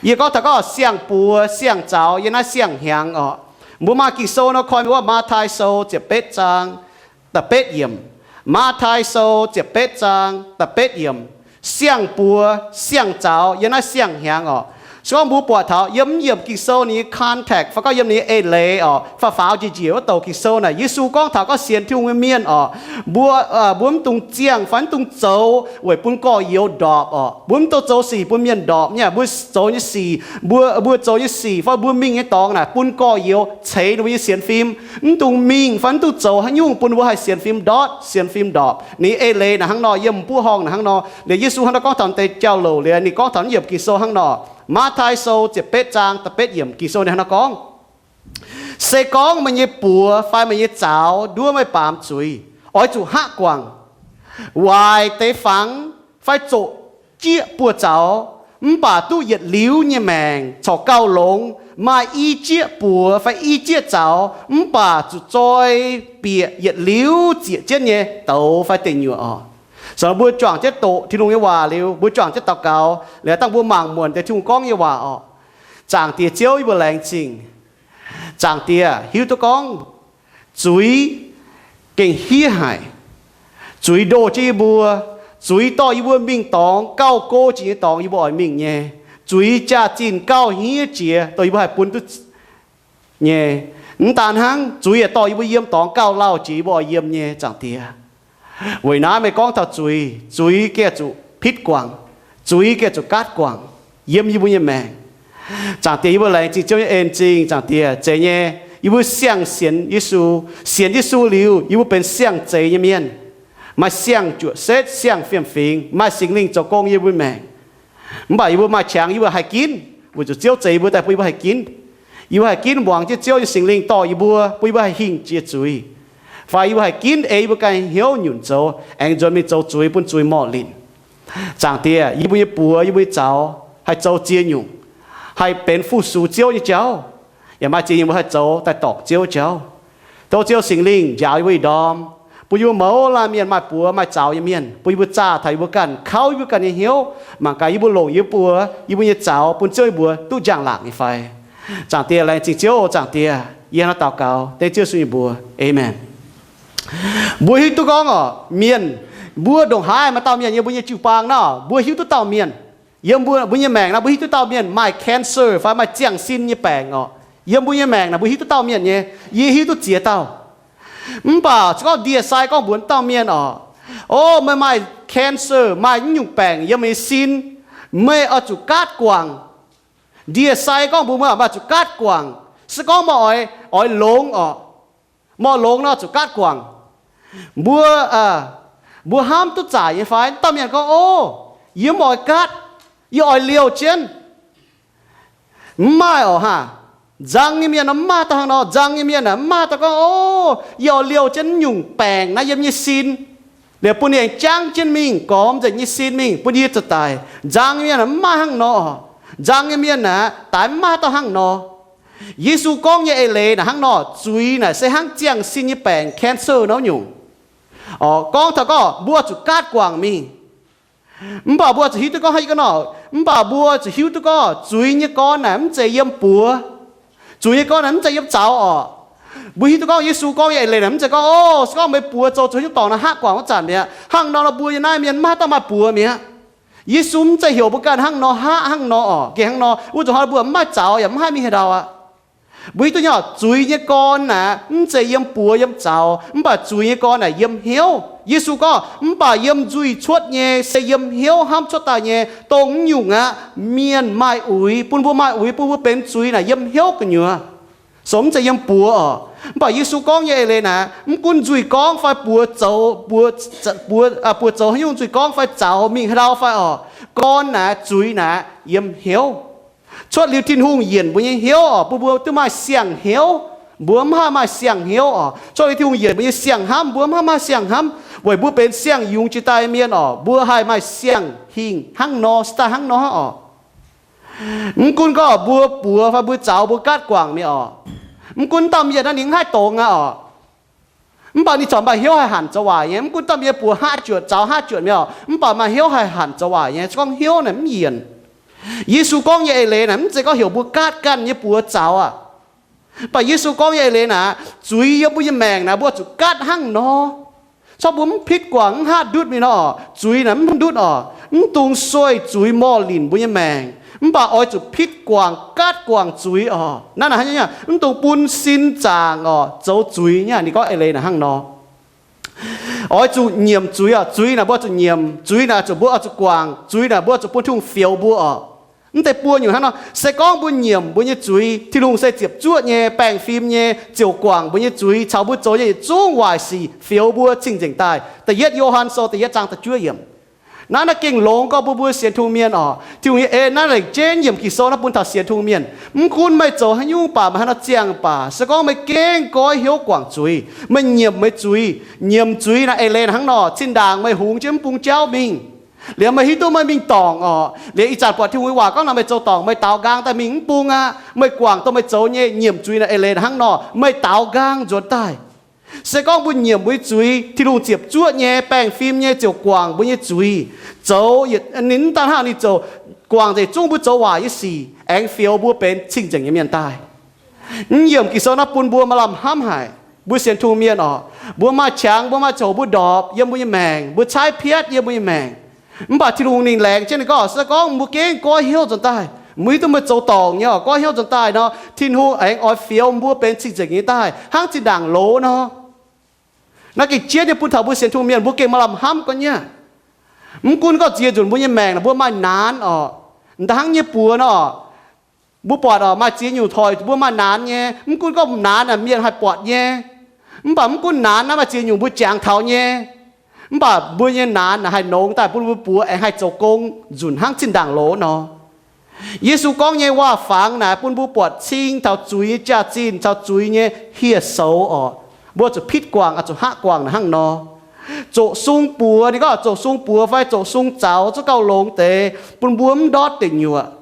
Yie gorngv taux gorngv siang-buoz siang-zaux yiem naaiv siang-hnyangx orqc. Mbuo maaih Ging-Sou nor koi mbuo wuov Matv^taai Sou ziepc betv zaang da'betv yiemc. Matv^taai Sou ziepc betv zaang da'betv yiemc. Siang-buoz siang-zaux yiem naaiv siang-hnyangx orqc. Se gorngv mbuo buatc taux yiem mv yiemc Ging-Sou ninh nyei context fai gorngv yiem ninh nyei eix leiz orqc, faaux faaux njiec njiec wuov douc Ging-Sou naaic, Yesu gorngv taux gorngv sienx Tin-Hungh nyei mienh orqc, mbuo, mbuo mv dungx ziangh fai mv dungx zoux weic bun gorx-youz ndorpc orqc. Mbuo mv dungx zoux sic bun mienh ndorpc nyei. Mbuo zoux nyei sic, mbuo, mbuo zoux nyei sic fai mbuo mingh nyei dorngx naaic bun gorx-youz ceix ninh mbuo nyei sienx fim. Mv dungx mingh fai mv dungx zoux haaix nyungc bun mbuo haih sienx fim ndortv, sienx fim ndorpc. Ninh eix leiz naaic hnangv nor, yiem buov horngh naaic hnangv nor. Liuz Yesu hnangv nor gorngv taux deix jauv-louc liuz ninh gorngv taux yiem Ging-Sou hnangv nor. Matv^taai Sou ziepc betv zaang da'betv yiemc Ging-Sou ninh hnangv nor gorngv, Se gorngv meih nyei buoz fai meih nyei zaux nduov meih baamz zuiz, oix zuqc haav guangc. Waaic deix fangx fai zoqc jieqv buoz-zaux, mv baac duqv yietc liuz nyei maengc corc gauh longx. Maaih i jieqv buoz fai i jieqv zaux, mv baac zuqc zoi bieqc yietc liuz zieqc jienv nyei douz fai deic nyuoqc orqc. Sou mbuo juangc jienv doqc Tin-Hungh nyei waac liuz, mbuo juangc jienv daux gaux liuz, dangh mbuo mangc muonc deix Tin-Hungh gorngv nyei waac orqc. Zaangc Diex Ziouv, yie mbuo laengz zingh. Zaangc Diex, hiuv duqv gorngv zuiz gengh hiev haic. Zuiz ndoh jienv yie mbuo. Zuiz dorh yie mbuo mingh dorngx gauh go jiex nyei dorngx yie mbuo oix mingh nyei. Zuiz jaax-zinh gauh hniev jiex dongh yie mbuo haih bun duqv nyei. Mv daan hnangv, zuiz yaac dorh yie mbuo yiem dorngx gauh lauh jiex yie mbuo oix yiem nyei, Zaangc Diex. Weic naaiv meih gorngv taux zuiz, zuiz gengh zuqc pitv guangc, zuiz gengh zuqc gaatv guangc yiem yie mbuo nyei maengc. Zaangc Diex, yie mbuo laengz zingh Ziouv nyei en-zingh, Zaangc Diex. Zeiz nyei, yie mbuo siang-sienx Yesu. Sienx Yesu liuz, yie mbuo benx siang-zeix nyei mienh, maaih siang-juoqc setv, siang-fiem-fingx, maaih Singx Lingh zoux gong yie mbuo maengc. Mv baac yie mbuo maaih qangx yie mbuo haih ginv, weic zuqc Ziouv zeix yie mbuo daaih bun yie mbuo haih ginv. Yie mbuo haih ginv muangx jienv Ziouv nyei Singx Lingh dorh yie mbuo, bun yie mbuo haih hingh jiex zuiz. Fai yie mbuo haih ginv ei yie mbuo ganh hnyouv nyunc zoux, aengx nzuonx mingh zoux zuiz bun zuiz morh linc. Zaangc Diex, yie mbuo nyei buoz, yie mbuo nyei zaux haih zoux ziex nyungc, haih benx fu-sux Ziouv nyei jauv, yaac maaih ziex nyungc mbuo haih zoux daaih dorngc Ziouv jauv. Tov Ziouv Singx Lingh njaaux yie mbuo ih ndorm, bun yie mbuo mouz laanh mienh maaih buoz maaih zaux nyei mienh, bun yie mbuo zaah taux yie mbuo ganh, kauv yie mbuo ganh nyei hnyouv, mangc gaax yie mbuo longc yie mbuo buoz, yie mbuo nyei zaux bun Ziouv yie mbuo duqv njang-laangc nyei fai. Zaangc Diex, laengz zingh Ziouv oc. Zaangc Diex, yie hnangv naaiv daux gaux dengv Ziouv Yesu nyei mbuox, aamen. Mbuo hiuv duqv gorngv oc, mienh, mbuo ndongc haaix maaih dauh mienh yiem mbuo nyei jiu-baang naaiv, mbuo hiuv duqv dauh mienh. Yiem mbuo, mbuo nyei maengc naaiv mbuo hiuv duqv dauh mienh maaih cancer fai maaih ziangh sin nyei baengc oc. Yiem mbuo nyei maengc naaiv mbuo hiuv duqv dauh mienh nyei. Yie hiuv duqv ziex dauh. Mv baac se gorngv ndie-sai gorngv mbuox dauh mienh oc, O, meih maaih cancer, maaih naaiv nyungc baengc yiem meih nyei sin, meih oix zuqc gaatv guangc. Ndie-sai gorngv mbuox meih oc, meih oix zuqc gaatv guangc. Se gorngv meih oix, oix longx oc, meih oix longx nor zuqc gaatv guangc. Mbuo, mbuo hnamv duqv zaaic nyei fai? Dauh mienh gorngv, O, yie mv oix gaatv, yie oix liouh jienv. Mv maaih oc haah. Nzang nyei mienh nor mv maaih dauh hnangv nor. Nzang nyei mienh aeqv, mv maaih dauh gorngv, O, yie oix liouh jienv naaiv nyungc baengc naaiv yiem nyei sin, liuz bun ninh aengx jangv jienv mingh gormx nzengc nyei sin mingh bun yie zuqc daic. Nzang nyei mienh aeqv, mv maaih hnangv nor. Nzang nyei mienh aeqv, daaix mv maaih dauh hnangv nor. Yesu gorngv nyei eix leiz naaic hnangv nor, zuiz naaic se hnangv ziangh sin nyei baengc, cancer, naaiv nyungc. Gorngv taux gorngv mbuo zuqc gaatv guangc mingh. Mv baac mbuo zuqc hiuv duqv gorngv, hnangv yie gorngv nor, mv baac mbuo zuqc hiuv duqv gorngv zuiz nyei gorn naaic mv zeiz yiem buoz. Zuiz nyei gorn naaic mv zeiz yiem zaux oc. Mbuo hiuv duqv gorngv Yesu gorngv nyei eix leiz naaic mv zeiz gorngv, O, se gorngv meih buoz zoux zuqc haaix nyungc dorngc nor haav guangc wuov zanc mi'aqv, hnangv nor nor mbuo yiem naaiv mienh mv maaih dauh maaih buoz mi'aqv. Yesu mv zeiz heuc mbuo ganh hnangv nor haav hnangv nor oc. Gengh hnangv nor wuov zuqc hnoi mbuo mv maaih zaux yaac mv haih mingh haaix ndau aqv. Mbuo hiuv duqv nyei oc, zuiz nyei gorn naaic mv zeiz yiem buoz yiem zaux, mv baac zuiz nyei gorn naaic yiem hnyouv. Yesu gorngv, Mv baac yiem nzuih cuotv nyei se yiem hnyouv hnamv cuotv daaih nyei. Dongh naaiv nyungc aqv, mienh maaih uix, bun mbuo maaih uix, bun mbuo benx zuiz naaic yiem hnyouv gu'nyuoz, sou mv zeiz yiem buoz oc. Mv baac Yesu gorngv nyei eix leiz naaic, mv gunv nzuih gorngv fai buoz zoux, buoz, buoz, buoz zoux haaix nyungc, nzuih gorngv fai zaux mingh haaix ndau fai oc, gorn naaic, zuiz naaic yiem hnyouv. Cuotv liuz Tin-Hungh yienc mbuo nyei hnyouv oc, bun mbuo duqv maaih siang-hnyouv. Mbuo mv haih maaih siang-hnyouv oc. Cuotv liuz Tin-Hungh yienc mbuo nyei siang-hnamv, mbuo mv haih maaih siang-hnamv, weic mbuo benx siang-yungz jiex daaih mienh oc, mbuo haih maaih siang-hingh hnangv nor, se daaih hnangv nor hnangv oc. Mv gunv gorngv mbuo buoz fai mbuo zaux mbuo gaatv guangc mi'aqv oc. Mv gunv dauh mienh naaiv ninh mv haih dongz aqv oc. Mv baac ninh corc maaih hnyouv haih hanc zoux waaic nyei. Mv gunv dauh mienh buoz haav juotc, zaux haav juotc mi'aqv oc, mv baac maaih hnyouv haih hanc zoux waaic nyei, se gorngv hnyouv naaic mv yienc. Yesu gorngv nyei eix leiz naaic mv zeiz gorngv heuc mbuo gaatv ganh nyei buoz zaux aqv. Mv baac Yesu gorngv nyei eix leiz naaic, zuiz yiem mbuo nyei maengc naaic mbuo zuqc gaatv hnangv nor. Corc mbuo mv pitv guangc mv hatv ndutv mingh nor, zuiz naaic mv ndutv oc. Mv dungx sueih zuiz morh linc mbuo nyei maengc, mv baac oix zuqc pitv guangc gaatv guangc zuiz oc. Naaiv naaic, mv dungx bun sin zaangc oc zoux zuiz nyei. Ninh gorngv eix leiz naaic hnangv nor. Oix zuqc nyiemc zuiz oc. Zuiz naaic mbuo zuqc nyiemc. Zuiz naaic zuqc mbuo oix zuqc guangc. Zuiz naaic mbuo zuqc bun Tin-Hungh fioux mbuo oc. Mv deix buo nyungc hnangv nor. Se gorngv mbuo nyiemc mbuo nyei zuiz, Tin-Hungh se ziepc zuoqv nyei, baengh fim nyei, ziouc guangc mbuo nyei zuiz caux mbuo zoux nyei yietc zungv waaic sic, fioux mbuo cing-nzengc daaih. Da'yietv Yo^han Sou da'yietv zaang da'juov yiemc. Naaiv naaiv gengh longx gorngv bun mbuo sienx Tin-Hungh mienh oc. Tin-Hungh nyei eix naaiv lengc jeiv nyiemc Ging-Sou naaiv bun taux sienx Tin-Hungh mienh. Mv gunv meih zoux haaix nyungc baac, meih haaix nor ziangh baac, se gorngv meih gengh goiv hnyouv guangc zuiz, meih nyiemc meih zuiz. Nyiemc zuiz naaic eix leiz hnangv nor, zinh ndaangc meih hungx jienv mv bung jauv mingh, liuz meih hiuv duqv meih mingh dorngc oc, liuz ih zanc buatc Tin-Hungh nyei waac gorngv nor meih zoux dorngc, meih daaux nqaang daaih mingh mv bung aqv. Meih guangc dongh meih zoux nyei. Nyiemc zuiz naaic eix leiz hnangv nor, meih daaux nqaang nzuonx daaih. Se gorngv mbuo nyiemc mbuo nyei zuiz, Tin-Hungh ziepc zuoqv nyei, baengh fim nyei, ziouc guangc mbuo nyei zuiz. Zoux yietc, ninh mv daan hnangv, ninh ziouc guangc nzengc zungv mbuo zoux waaic nyei sic, aengx fioux mbuo benx cing-nzengc nyei mienh daaih. Mv yiemc Ging-Sou naaiv bun mbuo maaih lamh hnamv haic. Mbuo sienx Tin-Hungh mienh oc, mbuo maaih qangx, mbuo maaih ziangh hoc mbuo ndorpc yiem mbuo nyei maengc, mbuo caaiv piatv yiem mbuo nyei maengc. Mv baac Tin-Hungh ninh laengz jienv ninh gorngv, se gorngv mbuo gengh goiv hnyouv nzuonx daaih, mbuo hiuv duqv meih zoux dorngc nyei oc, goiv hnyouv nzuonx daaih nor, Tin-Hungh aengx oix fioux mbuo benx cing-nzengc nyei daaih hnangv zinh ndaangc loz nor. Naaiv gengh jienv nyei bun taux mbuo sienx Tin-Hungh mienh, mbuo gengh maaih lamh hnamv gorngv nyei. Mv gunv gorngv ziex nzunc mbuo nyei maengc naaic mbuo maaih naanx oc, da'hnangv nyei buoz nor, mbuo buatc oc, maaih ziex nyungc hoic mbuo maaih naanx nyei. Mv gunv gorngv naanx naaic mienh haih buatc nyei, mv baac mv gunv naanx naaiv maaih ziex nyungc mbuo jangx taux nyei, mv baac mbuo nyei naanx naaic haih nongx daaih bun mbuo buoz aengx haih zoux gong nzunc hnangv zinh ndaangc loz nor. Yesu gorngv nyei waac-fangx naaic bun mbuo buatc cing taux zuiz nyei jaax-zinh caux zuiz nyei hieh soux oc. Mbuo zuqc pitv guangc, zuqc haav guangc naaic hnangv nor. Zoqc sung buoz, ninh gorngv zoqc sung buoz fai zoqc sung zaux zungv gauh longx deix, bun mbuo mv ndortv deic nyuoqc.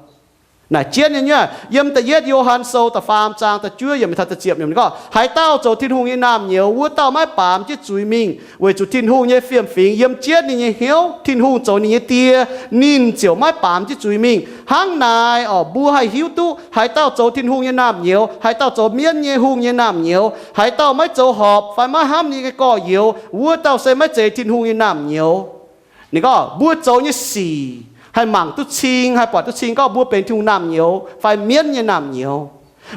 Naaic jienv nyei nyuoqc, yiem da'yietv Yo^han Sou da'faam zaang da'juov yiemc taux da'ziepc yiemc ninh gorngv, haaix dauh zoux Tin-Hungh nyei naamh nyouz, wuov dauh maiv baamz jienv zuiz mingh, weic zuqc Tin-Hungh nyei fiem-fingx yiem jienv ninh nyei hnyouv. Tin-Hungh zoux ninh nyei Die, ninh ziouc maiv baamz jienv zuiz mingh. Hnangv naaic oc, mbuo haih hiuv duqv haaix dauh zoux Tin-Hungh nyei naamh nyouz, haaix dauh zoux mienv nyei hungh nyei naamh nyouz. Haaix dauh maiv zoux horpc fai maiv hnamv ninh nyei gorx-youz, wuov dauh se maiv zeiz Tin-Hungh nyei naamh nyouz. Ninh gorngv mbuo zoux nyei sic haih mangc duqv cing, haih buatc duqv cing gorngv mbuo benx Tin-Hungh naamh nyouz fai mienv nyei naamh nyouz.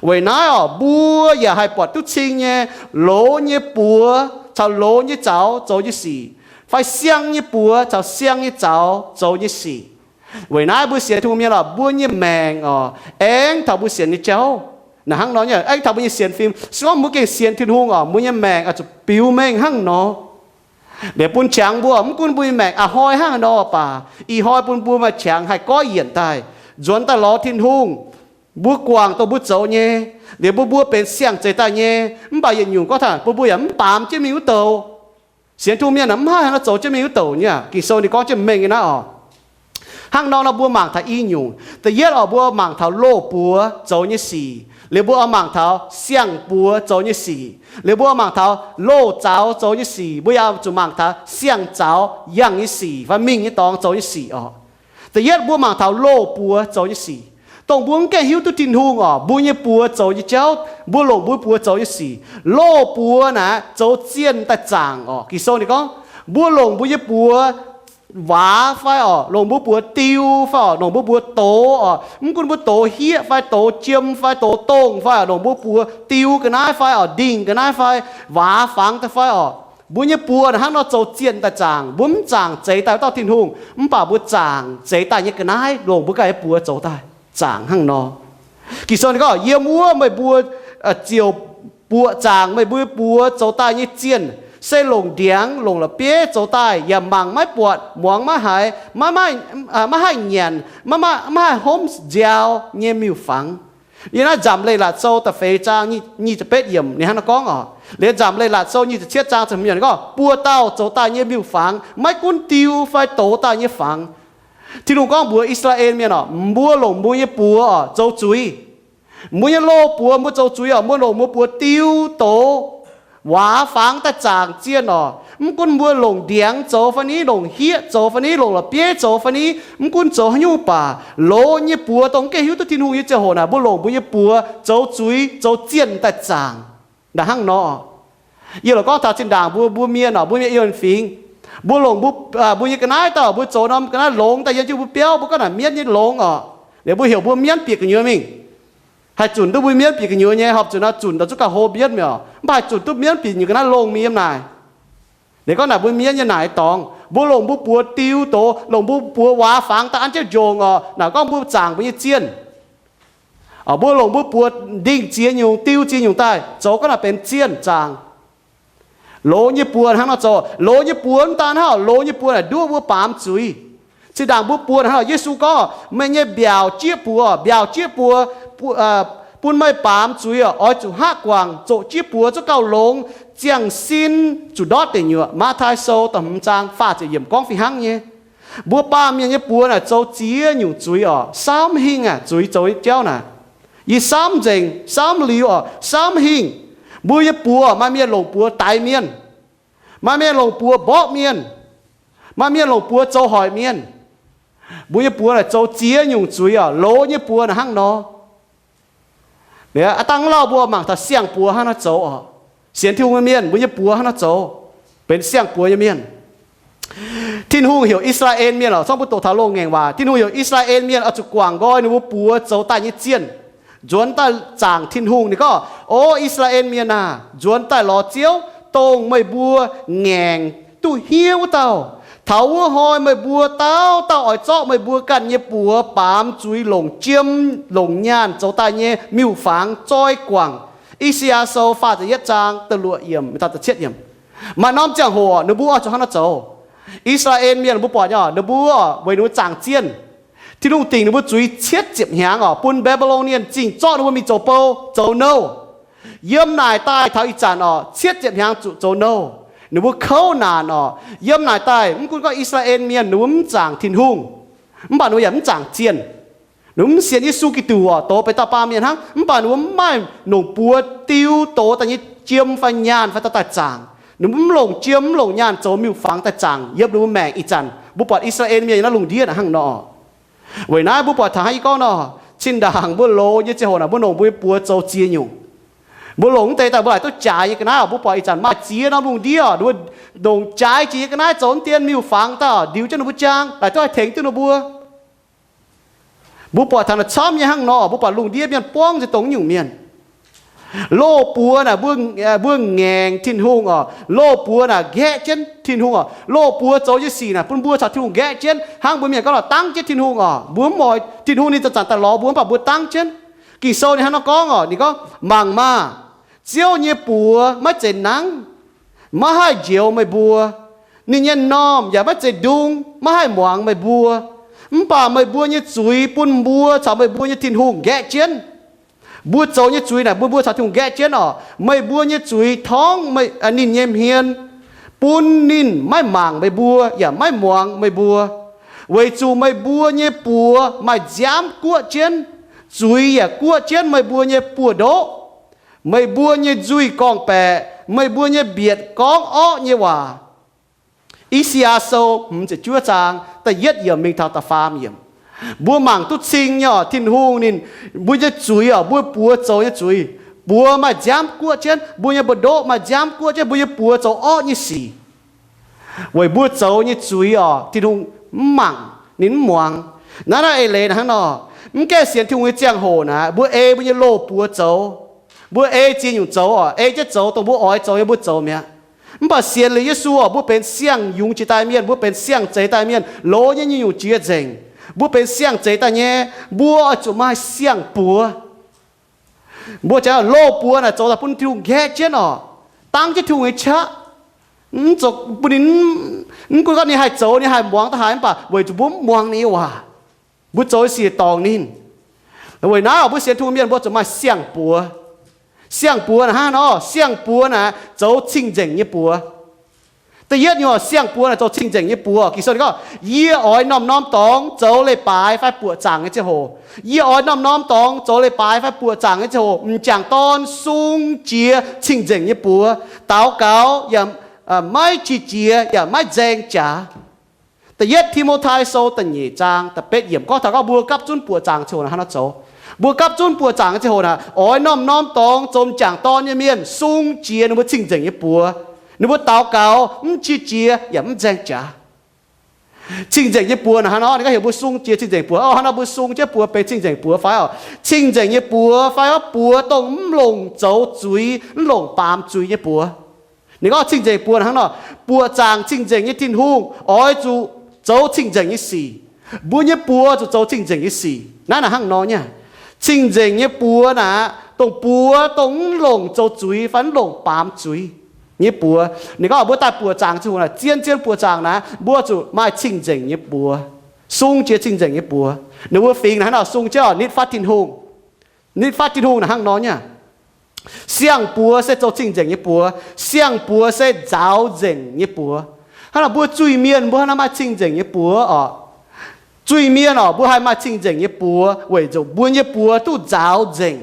Weic naaiv oc, mbuo yaac haih buatc duqv cing nyei loz nyei buoz caux loz nyei zaux zoux nyei sic, fai siang nyei buoz caux siang nyei zaux zoux nyei sic. Weic naaiv mbuo sienx Tin-Hungh mienh oc, mbuo nyei maengc oc, aengx taux mbuo sienx nyei jauv. Naaic hnangv nor nyei, aengx taux mbuo nyei sienx fim. Se gorngv mbuo gengh sienx Tin-Hungh oc, mbuo nyei maengc oix zuqc biux mengh hnangv nor. Liuz bun qangx mbuo, mv gunv mbuo nyei maengc a'hnoi hnangv haaix nor baac, ih hnoi bun mbuo maaih qangx haih goiv yienc daaih, nzuonx daaih lorz Tin-Hungh. Mbuo guangc dongh mbuo zoux nyei, liuz mbuo, mbuo benx siang zeix daaih nyei, mv baac yietc nyungc gorngv taux bun mbuo yaac mv baamz jienv mingh wuov douc. Sienx Tin-Hungh mienh mv haih haaix nor zoux jienv mingh wuov douc nyei. Ging-Sou ninh gorngv jienv mengh nyei naaiv oc. Hnangv nor nor mbuo mangc taux i nyungc. Da'yietv oc, mbuo mangc taux loz-buoz zoux nyei sic. Liuz mbuo oix mangc taux siang-buoz zoux nyei sic. Liuz mbuo oix mangc taux loz-zaux zoux nyei sic. Mbuo yaac zuqc mangc taux siang-zaux yangh nyei sic fai mingh nyei dorngx zoux nyei sic oc. Da'yietv mbuo mangc taux loz-buoz zoux nyei sic. Dongh mbuo mv gaengh hiuv duqv Tin-Hungh oc, mbuo nyei buoz zoux nyei jauv, mbuo longc mbuo buoz zoux nyei sic. Loz-buoz naaic zoux zienh daaih zaangc oc. Ging-Sou ninh gorngv, mbuo longc mbuo nyei buoz waax fai oc, longc mbuo buoz diu fai oc, longc mbuo buoz doz oc, mv gunv mbuo doz hieqv fai doz jiem fai doz dongh fai oc, longc mbuo buoz diu ga'naaiv fai oc, ndingh ga'naaiv fai waax fangx daaih fai oc, mbuo nyei buoz naaic hnangv nor zoux zienh daaih zaangc. Mbuo mv zaangc zeix daaih wuov dauh Tin-Hungh, mv baac mbuo zaangc zeix daaih nyei ga'naaiv longc mbuo ganh nyei buoz zoux daaih zaangc hnangv nor. Ging-Sou ninh gorngv, yiem wuov meih mbuo ziouc buoqc zaangc meih mbuo buoz zoux daaih nyei zienh, se longc ndiangx, longc la'bieiv zoux daaih, yaac mangc maiv buatc, muangx maiv haiz, maiv, maiv haih nyanc, maiv, maiv haih hopv nziaaux nyei miuc-fangx. Yiem naaiv Nzamc Leiz-Latc Sou da'feix zaang nyic ziepc betv yiemc ninh hnangv naaiv gorngv oc. Liuz Nzamc Leiz-Latc Sou nyic ziepc cietv zaang ziepc hmz gorngv, buoz-dauh zoux daaih nyei miuc-fangx maiv gunv diu fai doz daaih nyei fangx. Tin-Hungh gorngv mbuox I^saa^laa^en Mienh oc, mbuo longc mbuo nyei buoz oc zoux zuiz. Mbuo nyei loz-buoz mbuo zoux zuiz oc, mbuo longc mbuo buoz diu doz. waac fangx daaih zaangc zienh orqc. Mv gunv mbuo longc ndiangx zoux fai ni, longc hieqv zoux fai ni, longc la'bieiv zoux fai ni, mv gunv zoux haaix nyungc baac, loz nyei buoz dongh mv gaengh hiuv duqv Tin-Hungh nyei ziangh hoc naaic, mbuo longc mbuo nyei buoz zoux zuiz, zoux zienh daaih zaangc. Naaic hnangv nor, yie lorqc gorngv taux zinh ndaangc mbuo, mbuo mienh orqc, mbuo mienh yiem fingx, mbuo longc mbuo, mbuo nyei ga'naaiv daaih, mbuo zoux norm ga'naaiv longx daaih yiem jienv mbuo biauv, mbuo gorngv naaic mienv nyei longx orqc. Liuz mbuo heuc mbuo mienv bieqc gu'nyuoz mingh. Haih zunc duqv mbuo mienv bieqc gu'nyuoz nyei, horpc zuqc naaiv zunc daaih zuqc gauh hlo mienv mi'aqv. Mv baac haih zunc duqv mienv bieqc nyei ga'naaiv longx mingh yiem naaic. Liuz gorngv naaic mbuo mienv nyei naaic dorngx, mbuo longc mbuo buoz diu doz, longc mbuo buoz waac fangx daaih an jienv njongc orqc. Naaic gorngv mbuo zaangc mbuo nyei zienh. Mbuo longc mbuo buoz ndingh ziex nyungc, diu ziex nyungc daaih zoux gorngv naaic benx zienh zaangc. Loz nyei buoz hnangv nor zoux. Loz nyei buoz mv daan hnangv, loz nyei buoz naaic nduov mbuo baamz zuiz. Zinh ndaangc mbuo buoz hnangv nor, Yesu gorngv, meih nyei mbiaauc jieqv buoz, mbiaauc jieqv buoz, bun meih baamz zuiz oc, oix zuqc hngaqv guangc, zoqc jieqv buoz zungv gauh longx, ziangh sin zuqc ndortv deic nyuoqc. Matv^taai Sou da'hmz zaang faah ziepc yiemc gorngv fih hnangv nyei. Mbuo baamh mienh nyei buoz naaic zoux ziex nyungc zuiz oc, samv hingh aqv, zuiz zoux nyei jauv naaic. Yie samv nzengc, samv liuz oc, samv hingh. Mbuo nyei buoz, maaih mienh longc buoz daix mienh, maaih mienh longc buoz mborqv mienh, maaih mienh longc buoz zoux hoic mienh. Mbuo nyei buoz naaic zoux ziex nyungc zuiz oc. Loz nyei buoz naaic hnangv nor. Aa dangh lauh mbuo mangc taux siang-buoz hnangv naaiv zoux oc. Sienx Tin-Hungh nyei mienh, mbuo nyei buoz hnangv naaiv zoux, benx siang-buoz nyei mienh. Tin-Hungh heuc I^saa^laa^en Mienh oc, zorngv mbuo doqc taux loz-ngaengc waac, Tin-Hungh heuc I^saa^laa^en Mienh oix zuqc guangc nqoi ninh mbuo buoz zoux daaih nyei zienh, nzuonx daaih zaangc Tin-Hungh. Ninh gorngv, O I^saa^laa^en Mienh aah! Nzuonx daaih lorz Ziouv, dongh meih mbuo ngaengc duqv hniev wuov dauh. Taux wuov hnoi meih mbuo dauh dauh oix zorqv meih mbuo ganh nyei buoz baamz zuiz longc jiem longc nyaanh zoux daaih nyei miuc-fangx zoi guangc. I^saa^yaa Sou faah ziepc yietv zaang da'luoqc yiemc, da'cietv yiemc. Maaih norm ziangh hoc ninh mbuo oix zuqc hnangv naaiv zoux. I^saa^laa^en Mienh mbuo buatc nyei, ninh mbuo weic ninh mbuo zaangc zienh, Tin-Hungh dingc ninh mbuo zuiz cietv ziepc hnyangx oc, bun Mbe^mbe^lon^nie Zingh zorqv ninh mbuo mingh zoux bou, zoux nouh. Yiem naaic daaih taux ih zanc oc, cietv ziepc hnyangx zuqc zoux nouh. Ninh mbuo kouv naanc oc. Yiem naaic daaih mv gunv gorngv I^saa^laa^en Mienh ninh mbuo mv zaangc Tin-Hungh, mv baac ninh mbuo yaac mv zaangc zienh. Ninh mbuo mv sienx Yesu Giduc oc, doz benx dauh baamh mienh hnangv, mv baac ninh mbuo mv maaih longc buoz diu doz daaih nyei jiem fai nyaanh fai dauh daaih zaangc. Ninh mbuo mv longc jiem mv longc nyaanh zoux miuc-fangx daaih zaangc yiem ninh mbuo maengc ih zanc. Mbuo buatc I^saa^laa^en Mienh yiem naaiv lungh ndiev naaic hnangv nor. Weic naaiv mbuo buatc taux hnangv yie gorngv nor, zinh ndaangc mbuo loz nyei ziangh hoc naaic mbuo longc mbuo nyei buoz zoux ziex nyungc. Mbuo longc mv deix daaih mbuo laaic duqv jaaix nyei ga'naaiv oc. Mbuo buatc ih zanc maaih ziex norm lungh ndiev oc, ninh mbuo longc jaaix jiex nyei ga'naaiv zoux mv dien miuc-fangx daaih oc, ndiux jienv ninh mbuo jaang, laaic duqv haih tengx duqv ninh mbuo. Mbuo buatc taux naaic camv nyei hnangv nor, mbuo buatc lungh ndiev mienh buangv nzengc dongh nyungc mienh. Loz-buoz naaic mbuo, mbuo ngaengc Tin-Hungh oc. Loz-buoz naaic nqaeqv jienv Tin-Hungh oc. Loz-buoz zoux nyei sic naaic bun mbuo caux Tin-Hungh nqaeqv jienv, hnangv mbuo mienh gorngv lorh dangv jienv Tin-Hungh oc. Mbuo mv oix Tin-Hungh ninh zanc-zanc daaih lorz mbuo, mv baac mbuo dangv jienv. Ging-Sou ninh hnangv nor gorngv oc, ninh gorngv, Mangc maah! Ziouv nyei buoz maiv zeiz nangv, maiv haih njoux meih mbuo. Ninh nyei normh yaac maiv zeiz ndung, maiv haih muangx meih mbuo. Mv baac meih mbuo nyei zuiz bun mbuo caux meih mbuo nyei Tin-Hungh nqaeqv jienv. Mbuo zoux nyei zuiz naaic bun mbuo caux Tin-Hungh nqaeqv jienv oc. Meih mbuo nyei zuiz torngv ninh nyei hmien, bun ninh maiv mangc meih mbuo yaac maiv muangx meih mbuo, weic zuqc meih mbuo nyei buoz maaih nziaamv guoqv jienv, zuiz yaac guoqv jienv meih mbuo nyei buoz-ndoqv. Meih mbuo nyei nzuih gorngv-baeqc, meih mbuo nyei mbietc gorngv orqv nyei waac. I^saa^yaa Sou hmz ziepc juov zaang da'yietv yiemc mingh taux da'faam yiemc. Mbuo mangc duqv cing nyei oc, Tin-Hungh ninh, mbuo nyei zuiz oc, mbuo buoz zoux nyei zuiz, buoz maaih nziaamv guoqv jienv, mbuo nyei buoz-ndoqv maaih nziaamv guoqv jienv, mbuo nyei buoz zoux orqv nyei sic. Weic mbuo zoux nyei zuiz oc, Tin-Hungh mv mangc, ninh mv muangx. Naaiv naaiv eix leiz naaic hnangv nor, mv gaengh sienx Tin-Hungh nyei ziangh hoc naaic, mbuo ei mbuo nyei loz-buoz zoux. Mbuo ei ziex nyungc zoux oc, ei jienv zoux dongh mbuo oix zoux nyei mbuo zoux mi'aqv. Mv baac sienx liuz Yesu oc, mbuo benx siang-yungz jiex daaih mienh, mbuo benx siang-zeix daaih mienh, loz nyei nyungc-nyungc jiex nzengc. Mbuo benx siang-zeix daaih nyei, mbuo oix zuqc maaih siang-buoz. Mbuo jangx loz-buoz naaic zoux daaih bun Tin-Hungh nqaeqv jienv oc, dangv jienv Tin-Hungh nyei qaqv. Mv zuqc bun ninh, mv gunv gorngv ninh haih zoux, ninh haih muangx daaih haaix, mv baac weic zuqc mbuo mv muangx ninh nyei waac, mbuo zoux nyei sic dorngc ninh. Weic naaiv oc, mbuo sienx Tin-Hungh mienh mbuo zuqc maaih siang-buoz. Siang-buoz naaic hnangv nor, siang-buoz naaic zoux cing-nzengc nyei buoz. Da'yietv nyungc, siang-buoz naaic zoux cing-nzengc nyei buoz. Ging-Sou ninh gorngv, yie oix norm-norm dorngx zoux leiz-baaix fai buoqc zaangc nyei ziangh hoc. Yie oix norm-norm dorngx zoux leiz-baaix fai buoqc zaangc nyei ziangh hoc, m'jangc dorn sung jiex cing-nzengc nyei buoz, daux gaux yaac maiv qiex jiez yaac maiv nzaeng jaax. Da'yietv Ti^mo^tai Sou da'nyeic zaang da'betv yiemc gorngv taux gorngv mbuo gapv zunv buoqc zaangc ziangh hoc naaic hnangv nor zoux. Mbuo gapv zunv buoqc zaangc ziangh hoc naaic, oix norm-norm dorngx zoux m'jangc dorn nyei mienh sung jiex ninh mbuo cing-nzengc nyei buoz. Ninh mbuo daux gaux mv qiex jiez yaac mv nzaeng jaax. Cing-nzengc nyei buoz naaic hnangv nor, ninh gorngv heuc mbuo sung jiex cing-nzengc buoz. Hnangv nor mbuo sung jienv buoz benx cing-nzengc buoz fai oc? Cing-nzengc nyei buoz fai oc, buoz dongh mv longc zoux zuiz, mv longc baamz zuiz nyei buoz. Ninh gorngv cing-nzengc buoz naaic hnangv nor, buoqc zaangc cing-nzengc nyei Tin-Hungh oix zuqc zoux cing-nzengc nyei sic. Mbuo nyei buoz zuqc zoux cing-nzengc nyei sic. Naaiv naaic hnangv nor nyei. Cing-nzengc nyei buoz naaic, dongh buoz dongh mv longc zoux zuiz fai mv longc baamz zuiz nyei buoz. Ninh gorngv mbuo daaih buoqc zaangc ziangh hoc naaic, zien-zien buoqc zaangc naaic, mbuo zuqc maaih cing-nzengc nyei buoz, sung jiex cing-nzengc nyei buoz. Ninh mbuo fingx naaic hnangv nor sung jienv nitv fatv Tin-Hungh. Nitv fatv Tin-Hungh naaic hnangv nor nyei. Siang-buoz se zoux cing-nzengc nyei buoz. Siang-buoz se nzaaux nzengc nyei buoz. Hnangv naaic mbuo zuiz-mienh mbuo hnangv naaiv maaih cing-nzengc nyei buoz oc. Zuiz-mienh oc, mbuo haih maaih cing-nzengc nyei buoz weic zuqc mbuo nyei buoz duqv nzaaux nzengc,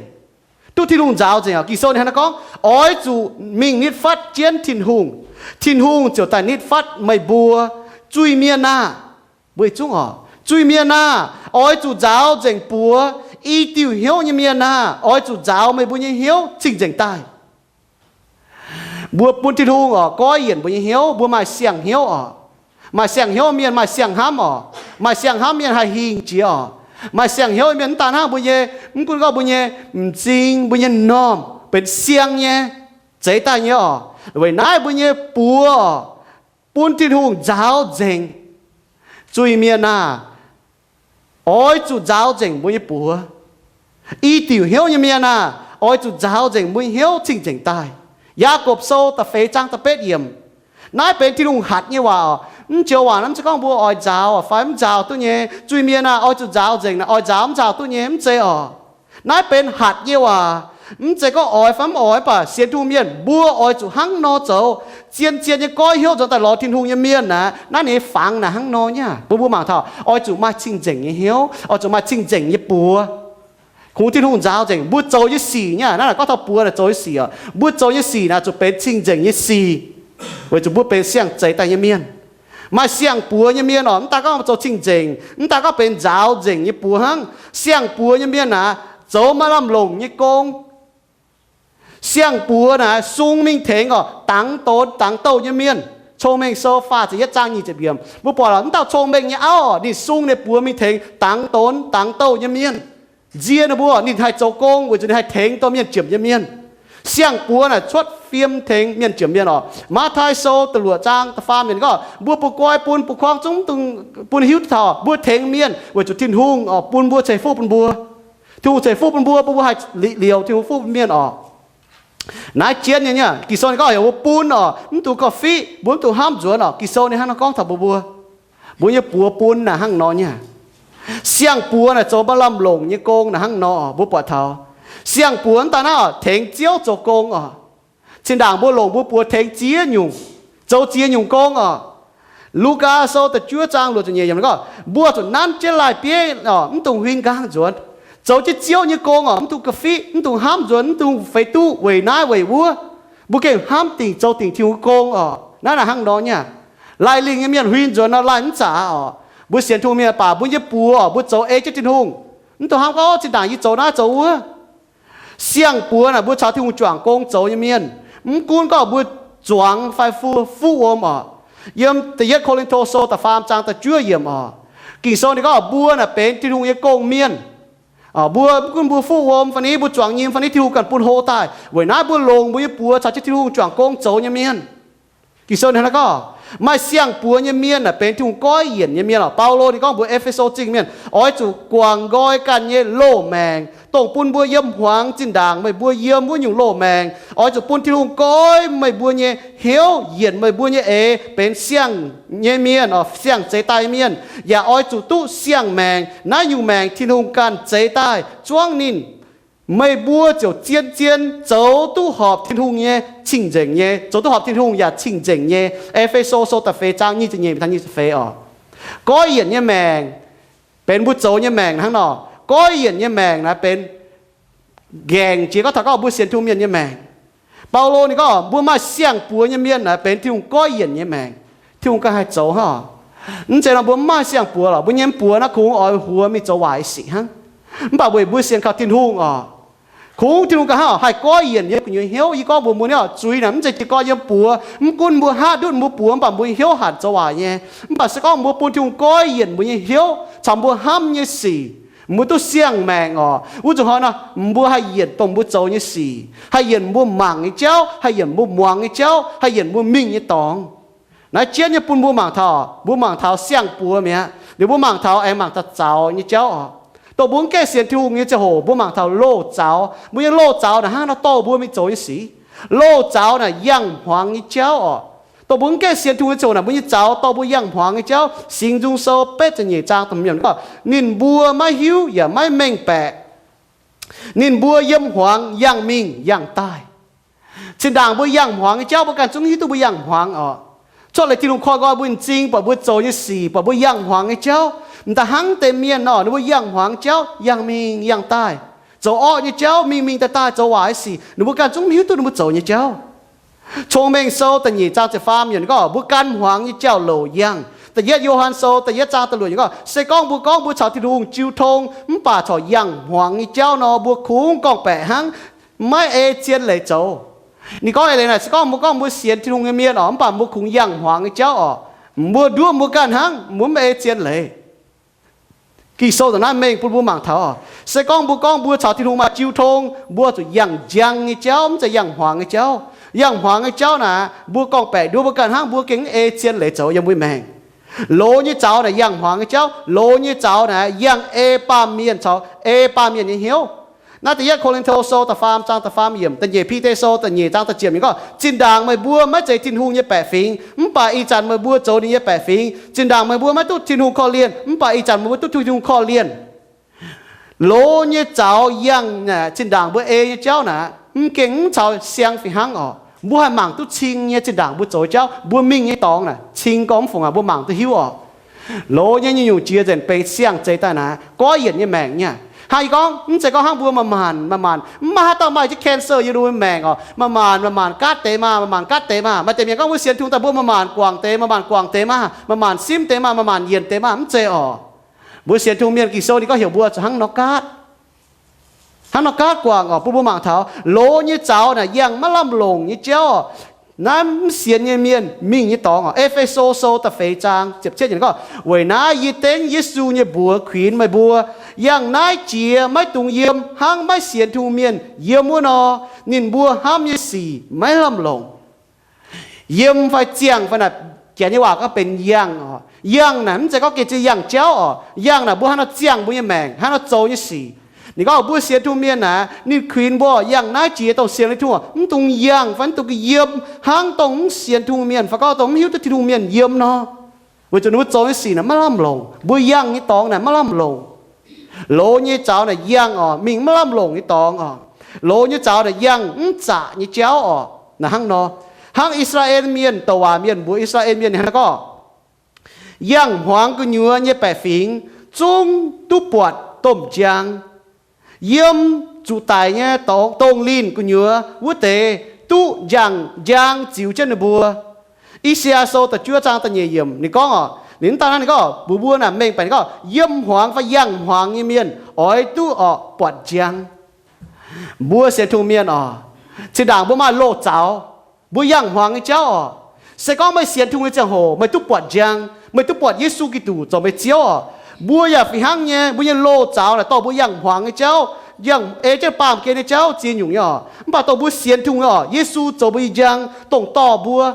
duqv Tin-Hungh nzaaux nzengc oc. Ging-Sou ninh hnangv naaiv gorngv, oix zuqc mingh nitv fatv jienv Tin-Hungh, Tin-Hungh ziouc daaih nitv fatv meih mbuo. Zuiz-mienh aah! Mbuo zungv oc, zuiz-mienh aah! Oix zuqc nzaaux nzengc buoz. I diuh hnyouv nyei mienh aah! Oix zuqc nzaaux meih mbuo nyei hnyouv cing-nzengc daaih. Mbuo bun Tin-Hungh oc, goiv yienc mbuo nyei hnyouv, mbuo maaih siang-hnyouv oc. Maaih siang-hnyouv mienh maaih siang-hnamv oc. Maaih siang-hnamv mienh haih hingh jiex oc. Maaih siang-hnyouv mienh mv daan hnangv mbuo nyei, mv gunv gorngv mbuo nyei m'zing, mbuo nyei m'normh benx siang nyei, zeix daaih nyei oc. Weic naaiv mbuo nyei buoz oc, bun Tin-Hungh nzaaux nzengc. Zuiz-mienh aah! Oix zuqc nzaaux nzengc mbuo nyei buoz. I diuc hnyouv nyei mienh aah! Oix zuqc nzaaux nzengc mbuo nyei hnyouv cing-nzengc daaih. Yaagorpc Sou da'feix zaang da'betv yiemc. Naaiv benx Tin-Hungh hatc nyei waac oc. Mv joux waac naaiv mv zeiz gorngv mbuo oix nzaaux fai mv nzaaux duqv nyei. Zuiz-mienh aah! Oix zuqc nzaaux nzengc naaic, oix nzaaux mv nzaaux duqv nyei, mv zeiz oc. Naaiv benx hatc nyei waac. Mv zeiz gorngv oix fai mv oix, mv baac sienx Tin-Hungh mienh mbuo oix zuqc hnangv nor zoux. Zien-zien nyei goiv hnyouv nzuonx daaih lorz Tin-Hungh nyei mienh aah, naaiv ninh nyei fangx naaic hnangv nor nyei. Mbuo mbuo mangc taux oix zuqc maaih cing-nzengc nyei hnyouv, oix zuqc maaih cing-nzengc nyei buoz, kungx Tin-Hungh nzaaux nzengc mbuo zoux nyei sic nyei. Naaiv naaic gorngv taux buoz naaic zoux nyei sic oc. Mbuo zoux nyei sic naaic zuqc benx cing-nzengc nyei sic, weic zuqc mbuo benx siang-zeix daaih nyei mienh. Maaih siang-buoz nyei mienh oc, mv daaih gorngv zoux cing-nzengc, mv daaih gorngv benx nzaaux nzengc nyei buoz hnangv. Siang-buoz nyei mienh naaic zoux maaih lamh longc nyei gong. Siang-buoz naaic sung mingh tengx oc, dangx donx dangx douh nyei mienh, Cong-Mengh Sou faah ziepc yietv zaang nyic ziepc yiemc. Mbuo buatc mv dauh cong-mengh nyei auv oc, ninh sung ninh buoz mingh tengx dangx donx dangx douh nyei mienh. Nzie ninh mbuo, ninh haih zoux gong weic zuqc ninh haih tengx dorh mienh jomc nyei mienh. Siang-buoz naaic cuotv fiem tengx mienh jomc mienh oc. Matv^taai Sou da'luoqc zaang da'faam yiemc gorngv, mbuo bun goiv bun, bun kuangv zungv bun hiuv duqv taux mbuo tengx mienh weic zuqc Tin-Hungh oc bun mbuo ceix fuqv bun mbuo. Tin-Hungh ceix fuqv bun mbuo, bun mbuo haih liouc Tin-Hungh fuqv bun mienh oc. Naaiv jienv nyei nyei, Ging-Sou ninh gorngv heuc mbuo bun oc, mv dungx gauh fiqv, mbuo mv dungx hnamv nzuonx oc. Ging-Sou ninh hnangv nor gorngv taux mbuo, mbuo, mbuo nyei buoz bun naaic hnangv nor nyei. Siang-buoz naaic zoux maaih lamh longc nyei gong naaic hnangv nor, mbuo buatc taux siang-buoz mv daaih naaiv oc tengx Ziouv zoux gong oc. Zinh ndaangc mbuo longc mbuo buoz tengx ziex nyungc, zoux ziex nyungc gong oc. Lugaa Sou da'juov zaang luoqc ziepc nyeic yiemc gorngv, mbuo zuqc nanv jienv laih bieiv oc, mv dungx huing nqaang nzuonx. Zoux jienv Ziouv nyei gong oc, mv dungx ga'fiqv, mv dungx hnamv nzuonx, mv dungx feix duqv weic naaiv weic wuov. Mbuo gengh hnamv dingc zoux dingc Tin-Hungh gong oc. Naaiv naaic hnangv nor nyei. Laih lingh nyei mienh huing nzuonx nor laih mv zaqc oc. Mbuo sienx Tin-Hungh mienh baac mbuo nyei buoz oc, mbuo zoux ei jienv Tin-Hungh. Mv dungx hnamv gorngv zinh ndaangc yie zoux naaiv zoux wuov. Siang-buoz naaic mbuo caux Tin-Hungh juangc gong zoux nyei mienh. Mv gunv gorngv mbuo zuangx fai fu-, fuqv wuom oc. Yiem da'yietv Ko^lin^to Sou da'faam zaang da'juov yiemc oc. Ging-Sou ninh gorngv mbuo naaic benx Tin-Hungh nyei gong-mienh. Mbuo mv gunv mbuo fuqv wuom fai ni, mbuo zuangx nyim fai ni, Tin-Hungh ganh bun hlo daaih. Weic naaiv mbuo longc mbuo nyei buoz caux jienv Tin-Hungh juangc gong zoux nyei mienh. Ging-Sou ninh hnangv naaiv gorngv, maaih siang-buoz nyei mienh naaic benx Tin-Hungh goiv yienc nyei mienh oc. Baulo ninh gorngv mbuox E^fe^so Zingh mienh, oix zuqc guangc nqoi ganh nyei loz-maengc, dongh bun mbuo yiem hmuangx zinh ndaangc meih mbuo yiem wuov nyungc loz-maengc. Oix zuqc bun Tin-Hungh goiv meih mbuo nyei hnyouv, yienc meih mbuo nyei eix benx siang nyei mienh, siang-zeix daaih nyei mienh, yaac oix zuqc duqv siang-maengc. Naaiv nyungc maengc Tin-Hungh ganh zeix daaih zuangv ninh Meih mbuo ziouc zien-zien zoux duqv horpc Tin-Hungh nyei cing-nzengc nyei, zoux duqv horpc Tin-Hungh yaac cing-nzengc nyei. E^fe^so sou da'feix zaang nyic ziepc nyeic mingh taux nyic ziepc feix oc. Goiv yienc nyei maengc benx mbuo zoux nyei maengc hnangv nor. Goiv yienc nyei maengc naaiv benx ngaengc jiex gorngv taux gorngv mbuo sienx Tin-Hungh mienh nyei maengc. Baulo ninh gorngv mbuo maaih siang-buoz nyei mienh naaic benx Tin-Hungh goiv yienc nyei maengc. Tin-Hungh ganh haih zoux hnangv oc. Mv zeiz nor mbuo mv maaih siang-buoz lorqc, mbuo nyei mv buoz naaiv kungx oix huox mingh zoux waaic sic hnangv. Mv baac weic mbuo sienx kaux Tin-Hungh oc, kungx Tin-Hungh ganh hnangv oc haih goiv yienc yiem gu'nyuoz hnyouv. Yie gorngv mbuox mbuo nyei oc, zuiz naaic mv zeiz jiez gorn yiem buoz, mv gunv mbuo haav ndutv mbuo buoz, mv baac mbuo nyei hnyouv hanc zoux waaic nyei. Mv baac se gorngv mbuo bun Tin-Hungh goiv yienc mbuo nyei hnyouv caux mbuo hnamv nyei sic, mbuo duqv siang-maengc oc. Wuov zuqc hnoi nor, mbuo haih yienc dongh mbuo zoux nyei sic, haih yienc mbuo mangc nyei jauv, haih yienc mbuo muangx nyei jauv, haih yienc mbuo mingh nyei dorngx. Naaiv jienv nyei bun mbuo mangc taux, mbuo mangc taux siang-buoz mi'aqv. Liuz mbuo mangc taux aengx mangc taux zaux nyei jauv oc. Dongh mbuo mv gaengh sienx Tin-Hungh nyei ziangh hoc mbuo mangc taux loz zaux. Mbuo nyei loz zaux naaic hnangv nor dorh mbuo mingh zoux nyei sic. Loz zaux naaic yangh hmuangx nyei jauv oc. Dongh mbuo mv gaengh sienx Tin-Hungh nyei ziangh hoc naaic mbuo nyei zaux dorh mbuo yangh hmuangx nyei jauv. Singx Nzung Sou betv ziepc nyeic zaang da'hmz yiemc gorngv, ninh mbuo maiv hiuv yaac maiv mengh baeqc. Ninh mbuo yiem hmuangx yangh mingh yangh daaih. Zinh ndaangc mbuo yangh hmuangx nyei jauv mbuo ganh zungv hiuv duqv mbuo yangh hmuangx oc. Cuotv leiz Tin-Hungh koi nqoi mbuo nyei m'zing, buatc mbuo zoux nyei sic, buatc mbuo yangh hmuangx nyei jauv. M'daaih hnangv deix mienh nor, ninh mbuo yangh hmuangx nyei jauv yangh mingh yangh daaih, zoux orqv nyei jauv mingh mingh daaih daaih, zoux waaic nyei sic, ninh mbuo ganh zungv mv hiuv duqv ninh mbuo zoux nyei jauv. Cong-Mengh Sou da'nyeic zaang ziepc faam yiemc gorngv, mbuo gan hmuangx nyei jauv-louc yangh. Da'yietv Yo^han Sou da'yietv zaang da'luoqc yiemc gorngv, se gorngv mbuo gorngv mbuo caux Tin-Hungh jiu tong mv baac corc yangh hmuangx nyei jauv nor, mbuo kungx gorngv-baeqc hnangv, maiv ei zien leiz zoux. Ninh gorngv eix leiz naaic, se gorngv mbuo gorngv mbuo sienx Tin-Hungh nyei mienh oc, mv baac mbuo kungx yangh hmuangx nyei jauv oc, mbuo nduov mbuo ganh hnangv, mbuo mv ei zien leiz. Ging-Sou da'naaiv mengh bun mbuo mangc taux oc. Se gorngv mbuo gorngv mbuo caux Tin-Hungh maaih jiu tong, mbuo zuqc yangh njang nyei jauv, mv zeiz yangh hmuangx nyei jauv. Yangh hmuangx nyei jauv naaic, mbuo gorngv-baeqc nduov mbuo ganh hnangv, mbuo gengh mv ei zien leiz zoux yiem mbuo nyei maengc. Loz nyei zaux naaic yangh hmuangx nyei jauv, loz nyei zaux naaic yangh ei baamh mienh caux ei baamh mienh nyei hnyouv. Naaiv da'yietv Ko^lin^to Sou da'faam zaang da'faam yiemc, da'nyeic Bide Sou da'nyeic zaang da'ziepc yiemc gorngv, zinh ndaangc meih mbuo maiv zeiz Tin-Hungh nyei baeqc fingx, mv baac ih zanc meih mbuo zoux ninh nyei baeqc fingx. Zinh ndaangc meih mbuo maiv duqv Tin-Hungh korv-lienh, mv baac ih zanc meih mbuo duqv Tin-Hungh korv-lienh. Loz nyei zaux yangh naaic, zinh ndaangc mbuo ei nyei jauv naaic, mv gengh mv caux siang fih hnangv oc. Mbuo haih mangc duqv cing nyei zinh ndaangc mbuo zoux jauv, mbuo mingh nyei dorngx naaic, cing gorngv mv fungc aqv, mbuo mangc duqv hiuv oc. Loz nyei nyungc-nyungc jiex nzengc benx siang-zeix daaih naaic, goiv yienc nyei maengc nyei. Hnangv yie gorngv, mv zeiz gorngv hnangv mbuo manc-manc, manc-manc, mv maaih haaix dauh maaih jienv cancer yiem ninh mbuo maengc oc. Manc-manc, manc-manc gaatv deix maah, manc-manc gaatv deix maah. Maaih deix mienh gorngv mbuo sienx Tin-Hungh daaih mbuo manc-manc guangc deix, manc-manc guangc deix maah, manc-manc simv deix maah, manc-manc yienc deix maah, mv zeiz oc. Mbuo sienx Tin-Hungh mienh Ging-Sou ninh gorngv heuc mbuo zuqc hnangv nor gaatv, hnangv nor gaatv guangc oc. Bun mbuo mangc taux loz nyei zaux naaic yangh maiv lamh longc nyei jauv oc. Naaiv mv sienx nyei mienh mingh nyei dorngx oc. E^fe^so Sou da'feix zaang ziepc cietv yiemc gorngv, weic naaiv yie dengv Yesu nyei mbuox kuinx meih mbuo, yangh naaiv jiex maiv dungx yiem hnangv maiv sienx Tin-Hungh mienh yiem wuov nor, ninh mbuo hnamv nyei sic maiv lamh longc. Yiem fai ziangh fai naaic, janx nyei waac gorngv benx yangh oc. Yangh naaic mv zeiz gorngv gengh ziex yangh jauv oc. Yangh naaic mbuo hnangv nor ziangh mbuo nyei maengc, hnangv nor zoux nyei sic. Ninh gorngv mbuo sienx Tin-Hungh mienh naaic, ninh kuinx mbuo yangh naaiv jiex dongh sienx Tin-Hungh, mv dungx yangh fai mv dungx yiem hnangv dongh mv sienx Tin-Hungh mienh fai gorngv dongh mv hiuv duqv Tin-Hungh mienh yiem nor. Weic zuqc ninh mbuo zoux nyei sic naaic maiv lamh longc, mbuo yangh nyei dorngx naaic maiv lamh longc. Loz nyei zaux naaic yangh oc, mingh maiv lamh longc nyei dorngx oc. Loz nyei zaux naaic yangh mv zaqc nyei jauv oc. Naaic hnangv nor, hnangv I^saa^laa^en Mienh douc waac mienh mbuox I^saa^laa^en Mienh hnangv naaiv gorngv, yangh hmuangx gu'nyuoz nyei baeqc fingx zungv duqv buatc domh njang. Yiem zuqc daic nyei dongh, dongh linh gu'nyuoz wuov deix duqv njang, njang ziux jienv ninh mbuo. I^saa^yaa Sou da'juov zaang da'nyeic yiemc ninh gorngv oc, ninh mv daan hnangv, ninh gorngv mbuox mbuo naaic mengh baeqc ninh gorngv yiem hmuangx fai yangh hmuangx nyei mienh oix duqv oc buatc njang. Mbuo sienx Tin-Hungh mienh oc, zinh ndaangc mbuo maaih loz zaux, mbuo yangh hmuangx nyei jauv oc. Se gorngv meih sienx Tin-Hungh nyei ziangh hoc meih duqv buatc njang, meih duqv buatc Yesu Giduc zoux meih Ziouv oc. Mbuo yaac fih hnangv nyei, mbuo nyei loz zaux naaic dorh mbuo yangh hmuangx nyei jauv, yangh ei jienv baamh gen nyei jauv ziex nyungc nyei oc. Mv baac dongh mbuo sienx Tin-Hungh oc, Yesu zoux mbuo nyei njang dongh dorh mbuo.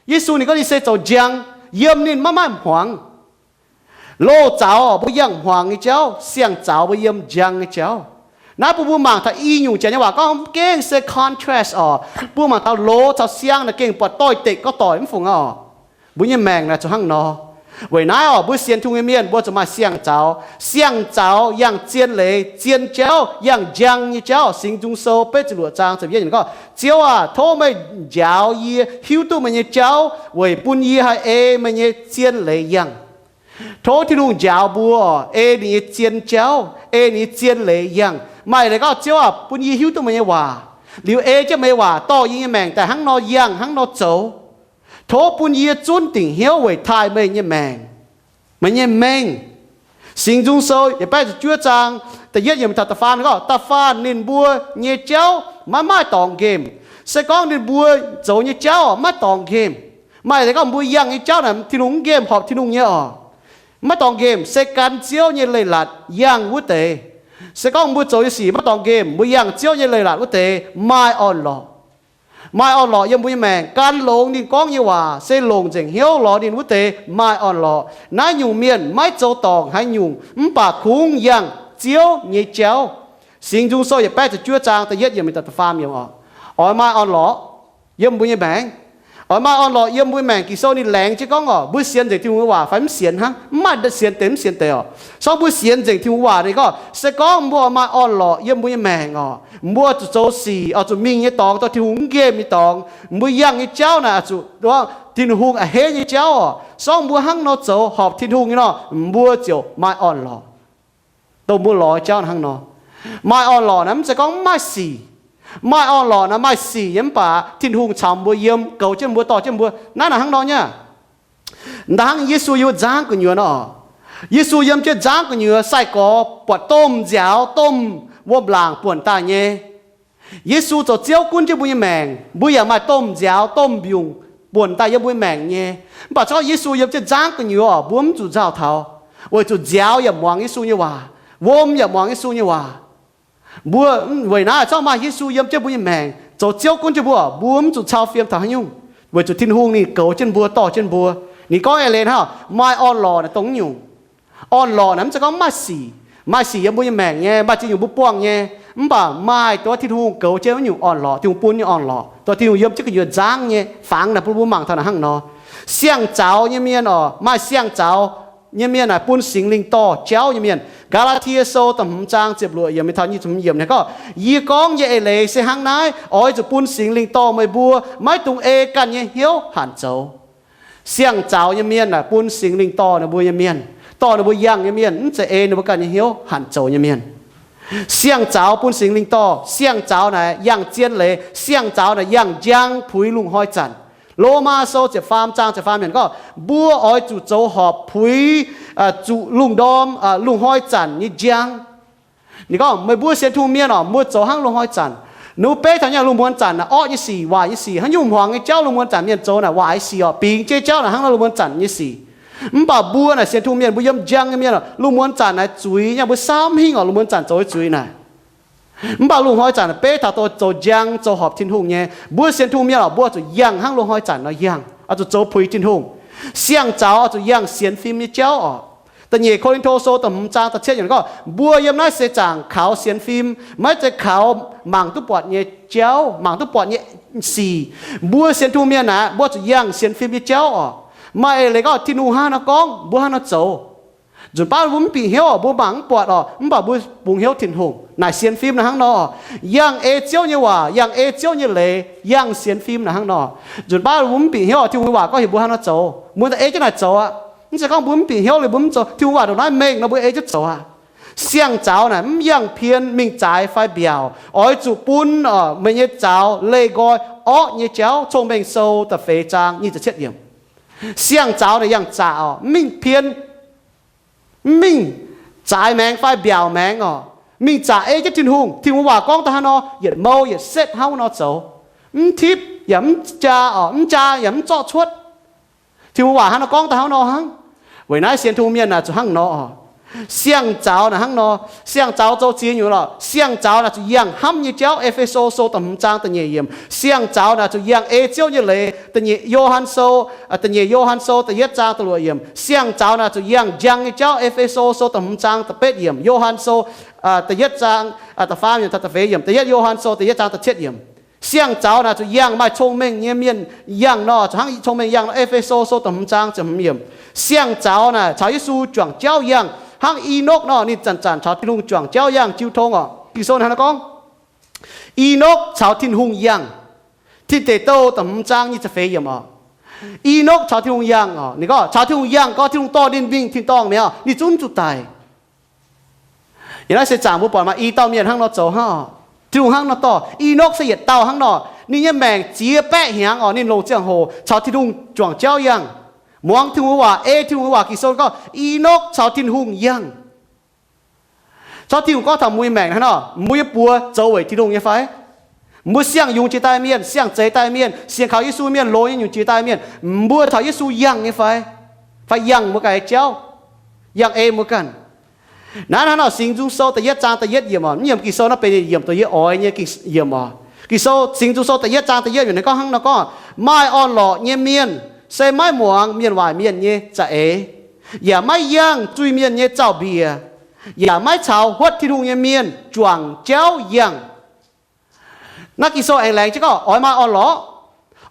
Yesu ninh gorngv ninh se zoux njang, yiem ninh maiv maaih hmuangx. Loz zaux mbuo yangh hmuangx nyei jauv, siang zaux mbuo yiem njang nyei jauv. Naaiv bun mbuo mangc taux i nyungc janx nyei waac gorngv mv gengh se contrast oc. Bun mbuo mangc taux loz caux siang naaic gengh buatc doix-dekc gorngv doic mv fungc oc. Mbuo nyei maengc naaic zuqc hnangv nor. Weic naaiv oc, mbuo sienx Tin-Hungh nyei mienh mbuo zuqc maaih siang-zaux. Siang-zaux yangh zien leiz, zien jauv, yangh njang nyei jauv. Singx Nzung Sou betv ziepc luoqc zaang ziepc yietv gorngv, Ziouv aah! Tov meih njaaux yie hiuv duqv meih nyei jauv weic bun yie haih ei meih nyei zien leiz yangh. Tov Tin-Hungh njaaux mbuo, ei ninh nyei zien jauv, ei ninh nyei zien leiz yangh. Maaih leiz gorngv, Ziouv aah! Bun yie hiuv duqv meih nyei waac, liuz ei jienv meih nyei waac dorh yie nyei maengc daaih hnangv nor yangh, hnangv nor zoux. Tov bun yie zunv dingc hnyouv weic taaih meih nyei maengc, meih nyei mengh. Singx Nzung Sou yietc baeqv ziepc juov zaang da'yietv yiemc taux da'faam gorngv, Da'faanh ninh mbuo nyei jauv maiv maaih dorngx nqemh. Se gorngv ninh mbuo zoux nyei jauv maiv dorngx nqemh, maaih leiz gorngv mbuo yangh nyei jauv naaic Tin-Hungh mv nqemh, horpc Tin-Hungh nyei oc, maiv dorngx nqemh, se gan Ziouv nyei leiz-latc yangh wuov deix. Se gorngv mbuo zoux nyei sic maiv dorngx nqemh, mbuo yangh Ziouv nyei leiz-latc wuov deix maaih orn-lorqc. Maaih orn-lorqc yiem mbuo nyei maengc. Gan longx ninh gorngv nyei waac, se longc nzengc hnyouv lorz ninh wuov deix maaih orn-lorqc. Naaiv nyungc mienh maiv zoux dorngc haaix nyungc, mv baac kungx yangh Ziouv nyei jauv. Singx Nzung Sou yietc baeqv ziepc juov zaang da'yietv yiemc mingh daaih da'faam yiemc oc. Oix maaih orn-lorqc yiem mbuo nyei maengc. Oix maaih orn-lorqc yiem mbuo nyei maengc. Ging-Sou ninh laengz jienv gorngv oc, mbuo sienx nzengc Tin-Hungh nyei waac fai mv sienx hnangv, mv maaih sienx deix mv sienx deix oc. Se gorngv mbuo sienx nzengc Tin-Hungh waac, ninh gorngv, se gorngv mbuo oix maaih orn-lorqc yiem mbuo nyei maengc oc, mbuo zuqc zoux sic oix zuqc mingh nyei dorngx, dorh Tin-Hungh mv nqemh nyei dorngx. Mbuo yangh nyei jauv naaic oix zuqc Tin-Hungh a'hneiv nyei jauv oc. Se gorngv mbuo hnangv nor zoux horpc Tin-Hungh nyei nor, mbuo ziouc maaih orn-lorqc. Dongh mbuo lorz jauv hnangv nor. Maaih orn-lorqc naaic mv zeiz gorngv mv maaih sic. Maaih orn-lorqc naaic maaih sic nyei, mv baac Tin-Hungh caux mbuo yiem, goux jienv mbuo, dorh jienv mbuo. Naaiv naaic hnangv nor nyei. Ndaangc Yesu yiem nzangv gu'nyuoz nor, Yesu yiem jienv nzangv gu'nyuoz sai-gorx buatc domh nziaaux domh wuom-laangc buonc daaih nyei. Yesu zoux Ziouv gunv jienv mbuo nyei maengc, mbuo yaac maaih domh nziaaux domh mbiungc buonc daaih yiem mbuo nyei maengc nyei. Mv baac se gorngv Yesu yiem jienv nzangv gu'nyuoz, mbuo mv zuqc nzauh taux, weic zuqc nziaaux yaac muangx Yesu nyei waac, wuom yaac muangx Yesu nyei waac. Mbuo, weic naaiv se gorngv maaih Yesu yiem jienv mbuo nyei maengc, zoux Ziouv gunv jienv mbuo, mbuo mv zuqc cau fiem taux haaix nyungc, weic zuqc Tin-Hungh ninh goux jienv mbuo, dorh jienv mbuo. Ninh gorngv eix leiz hnangv, maaih orn-lorqc naaic dongh nyungc. Orn-lorqc naaic mv zeiz gorngv maaih sic. Maaih sic yiem mbuo nyei maengc nyei, maaih ziex nyungc mbuo buangh nyei. Mv baac maaih dongh Tin-Hungh goux jienv wuov nyungc orn-lorqc, Tin-Hungh bun nyei orn-lorqc, dongh Tin-Hungh yiem jienv gu'nyuoz nzangv nyei fangx naaic bun mbuo mangc taux naaic hnangv nor. Siang-zaux nyei mienh oc, maaih siang-zaux nyei mienh naaic bun Singx Lingh dorh jauv nyei mienh. Gaa^laa^tie Sou da'hmz zaang ziepc luoqc yiemc mingh taux nyic ziepc hmz yiemc naaic gorngv, Yie gorngv nyei eix leiz se hnangv naaiv, oix zuqc bun Singx Lingh dorh meih mbuo, maiv dungx ei ganh nyei hnyouv hanc zoux. Siang-zaux nyei mienh naaic bun Singx Lingh dorh ninh mbuo nyei mienh, dorh ninh mbuo yangh nyei mienh, mv zeiz ei ninh mbuo ganh nyei hnyouv hanc zoux nyei mienh. Siang-zaux bun Singx Lingh dorh. Siang-zaux naaic yangh zien leiz. Siang-zaux naaic yangh njang puix lungh hnoi zanc. Lomaa Sou ziepc faam zaang ziepc faam yiemc gorngv, mbuo oix zuqc zoux horpc puix, zuqc lungh ndorm, lungh hnoi zanc nyei njang. Ninh gorngv, meih mbuo sienx Tin-Hungh mienh oc, mbuo zoux hnangv lungh hnoi zanc. Ninh mbuo beiv taux nyei lungh muonz zanc naaic orqv nyei sic, waaic nyei sic, haaix nyungc hmuangx nyei jauv lungh muonz zanc mienh zoux naaic waaic sic oc, bingx jei jauv naaic hnangv nor lungh muonz zanc nyei sic. Mv baac mbuo naaic sienx Tin-Hungh mienh, mbuo yiem njang nyei mienh oc, lungh muonz zanc naaic zuiz nyei, mbuo saauv mv hingh oc, lungh muonz zanc zoux nyei zuiz naaic. Mv baac lungh hnoi zanc beiv taux dongh zoux njang, zoux horpc Tin-Hungh nyei. Mbuo sienx Tin-Hungh mienh oc, mbuo oix zuqc yangh hnangv lungh hnoi zanc nor yangh, oix zuqc zoux puix Tin-Hungh. Siang-zaux oix zuqc yangh sienx fim nyei jauv oc. Da'nyeic Ko^lin^to Sou da'hmz zaang da'cietv yiemc gorngv, mbuo yiem naaiv seix zaangc kaux sienx fim, maiv zeiz kaux mangc duqv buatc nyei jauv, mangc duqv buatc nyei sic. Mbuo sienx Tin-Hungh mienh naaic, mbuo zuqc yangh sienx fim nyei jauv oc. Maaih eix leiz gorngv Tin-Hungh hnangv haaix nor gorngv, mbuo hnangv haaix nor zoux. Nzunc baav mbuo mv bieqc hnyouv oc, mbuo mangc mv buatc oc, mv baac mbuo bungx hnyouv Tin-Hungh. Naaic sienx fim naaic hnangv nor, yangh ei Ziouv nyei waac, yangh ei Ziouv nyei leiz, yangh sienx fim naaic hnangv nor. Nzunc baav mbuo mv bieqc hnyouv oc, Tin-Hungh nyei waac gorngv heuc mbuo hnangv haaix nor zoux, mbuo daaih ei jienv naaic zoux aqv. Mv zeiz gorngv mbuo mv bieqc hnyouv liuz mbuo mv zoux, Tin-Hungh waac ndongc naaiv mengh nor mbuo ei jienv zoux aqv. Siang-zaux naaic mv yangh pien mingh zaaix fai mbiaauc, oix zuqc bun, meih nyei zaux leih nqoi orqv nyei jauv. Cong-Mengh Sou da'feix zaang nyic ziepc cietv yiemc. Siang-zaux naaic yangh zaqc oc, mv mingh pien, mv mingh zaaix maengx fai mbiaauc maengx oc, mingh zaqc ei jienv Tin-Hungh. Tin-Hungh waac gorngv daaih hnangv nor, yietc mou yietc setv hnangv nor zoux, mv tipv yaac mv jaa oc, mv jaa yaac mv zorqv cuotv. Tin-Hungh waac hnangv nor gorngv daaih hnangv nor hnangv. Weic naaiv sienx Tin-Hungh mienh naaic zuqc hnangv nor oc. Siang-zaux naaic hnangv nor, siang-zaux zoux ziex nyungc lorqc. Siang-zaux naaic zuqc yangh hnamv nyei jauv, E^fe^so Sou da'hmz zaang da'nyeic yiemc. Siang-zaux naaic zuqc yangh ei Ziouv nyei leiz, da'nyeic Yo^han Sou, da'nyeic Yo^han Sou da'yietv zaang da'luoqc yiemc. Siang-zaux naaic zuqc yangh njang nyei jauv, E^fe^so Sou da'hmz zaang da'betv yiemc, Yo^han Sou da'yietv zaang da'faam yiemc taux da'feix yiemc, da'yietv Yo^han Sou da'yietv zaang da'cietv yiemc. Siang-zaux naaic zuqc yangh. Maaih cong-mengh nyei mienh yangh nor, zuqc hnangv cong-mengh yangh nor. E^fe^so Sou da'hmz zaang ziepc hmz yiemc. Siang-zaux naaic caux Yesu juangc jauv yangh, hnangv Enokv nor, ninh zanc-zanc caux Tin-Hungh juangc jauv yangh. Jiu tong oc, Ging-Sou hnangv naaiv gorngv, Enokv caux Tin-Hungh yangh. Tin Deic Douh da'hmz zaang nyic ziepc feix yiemc oc. Enokv caux Tin-Hungh yangh oc. Ninh gorngv caux Tin-Hungh yangh gorngv Tin-Hungh dorh ninh mingh tin-dorngh mi'aqv, ninh zungv mv zuqc daic. Yiem naaiv seix zaangc mbuo buatc maaih i dauh mienh hnangv nor zoux hnangv oc. Tin-Hungh hnangv nor dorh. Enokv se yietc dauh hnangv nor. Ninh nyei maengc ziex baeqv hnyangx oc, ninh longc ziangh hoc caux Tin-Hungh juangc jauv yangh, muangx Tin-Hungh waac, ei Tin-Hungh waac. Ging-Sou gorngv Enokv caux Tin-Hungh yangh. Caux Tin-Hungh gorngv taux mbuo nyei maengc hnangv nor, mbuo nyei buoz zoux weic Tin-Hungh nyei fai? Mbuo siang-yungz jiex daaih mienh, siang-zeix daaih mienh, sienx kaux Yesu mienh, longx nyei nyungc jiex daaih mienh, mbuo caux Yesu yangh nyei fai? Fai yangh mbuo ganh nyei jauv, yangh ei mbuo ganh? Naaiv hnangv nor, Singx Nzung Sou da'yietv zaang da'yietv yiemc oc, mv yiemc Ging-Sou naaiv benx yiemc dongh yie oix nyei yiemc oc. Ging-Sou, Singx Nzung Sou da'yietv zaang da'yietv yiemc ninh gorngv hnangv nor gorngv, maaih orn-lorqc nyei mienh se maiv muangx mienh waaic mienh nyei za'eix, yaac maiv yangh zuiz-mienh nyei zaux-mbiec, yaac maiv caux huotv Tin-Hungh nyei mienh juangc jauv yangh. Naaiv Ging-Sou aengx laengz jienv gorngv oix maaih orn-lorqc.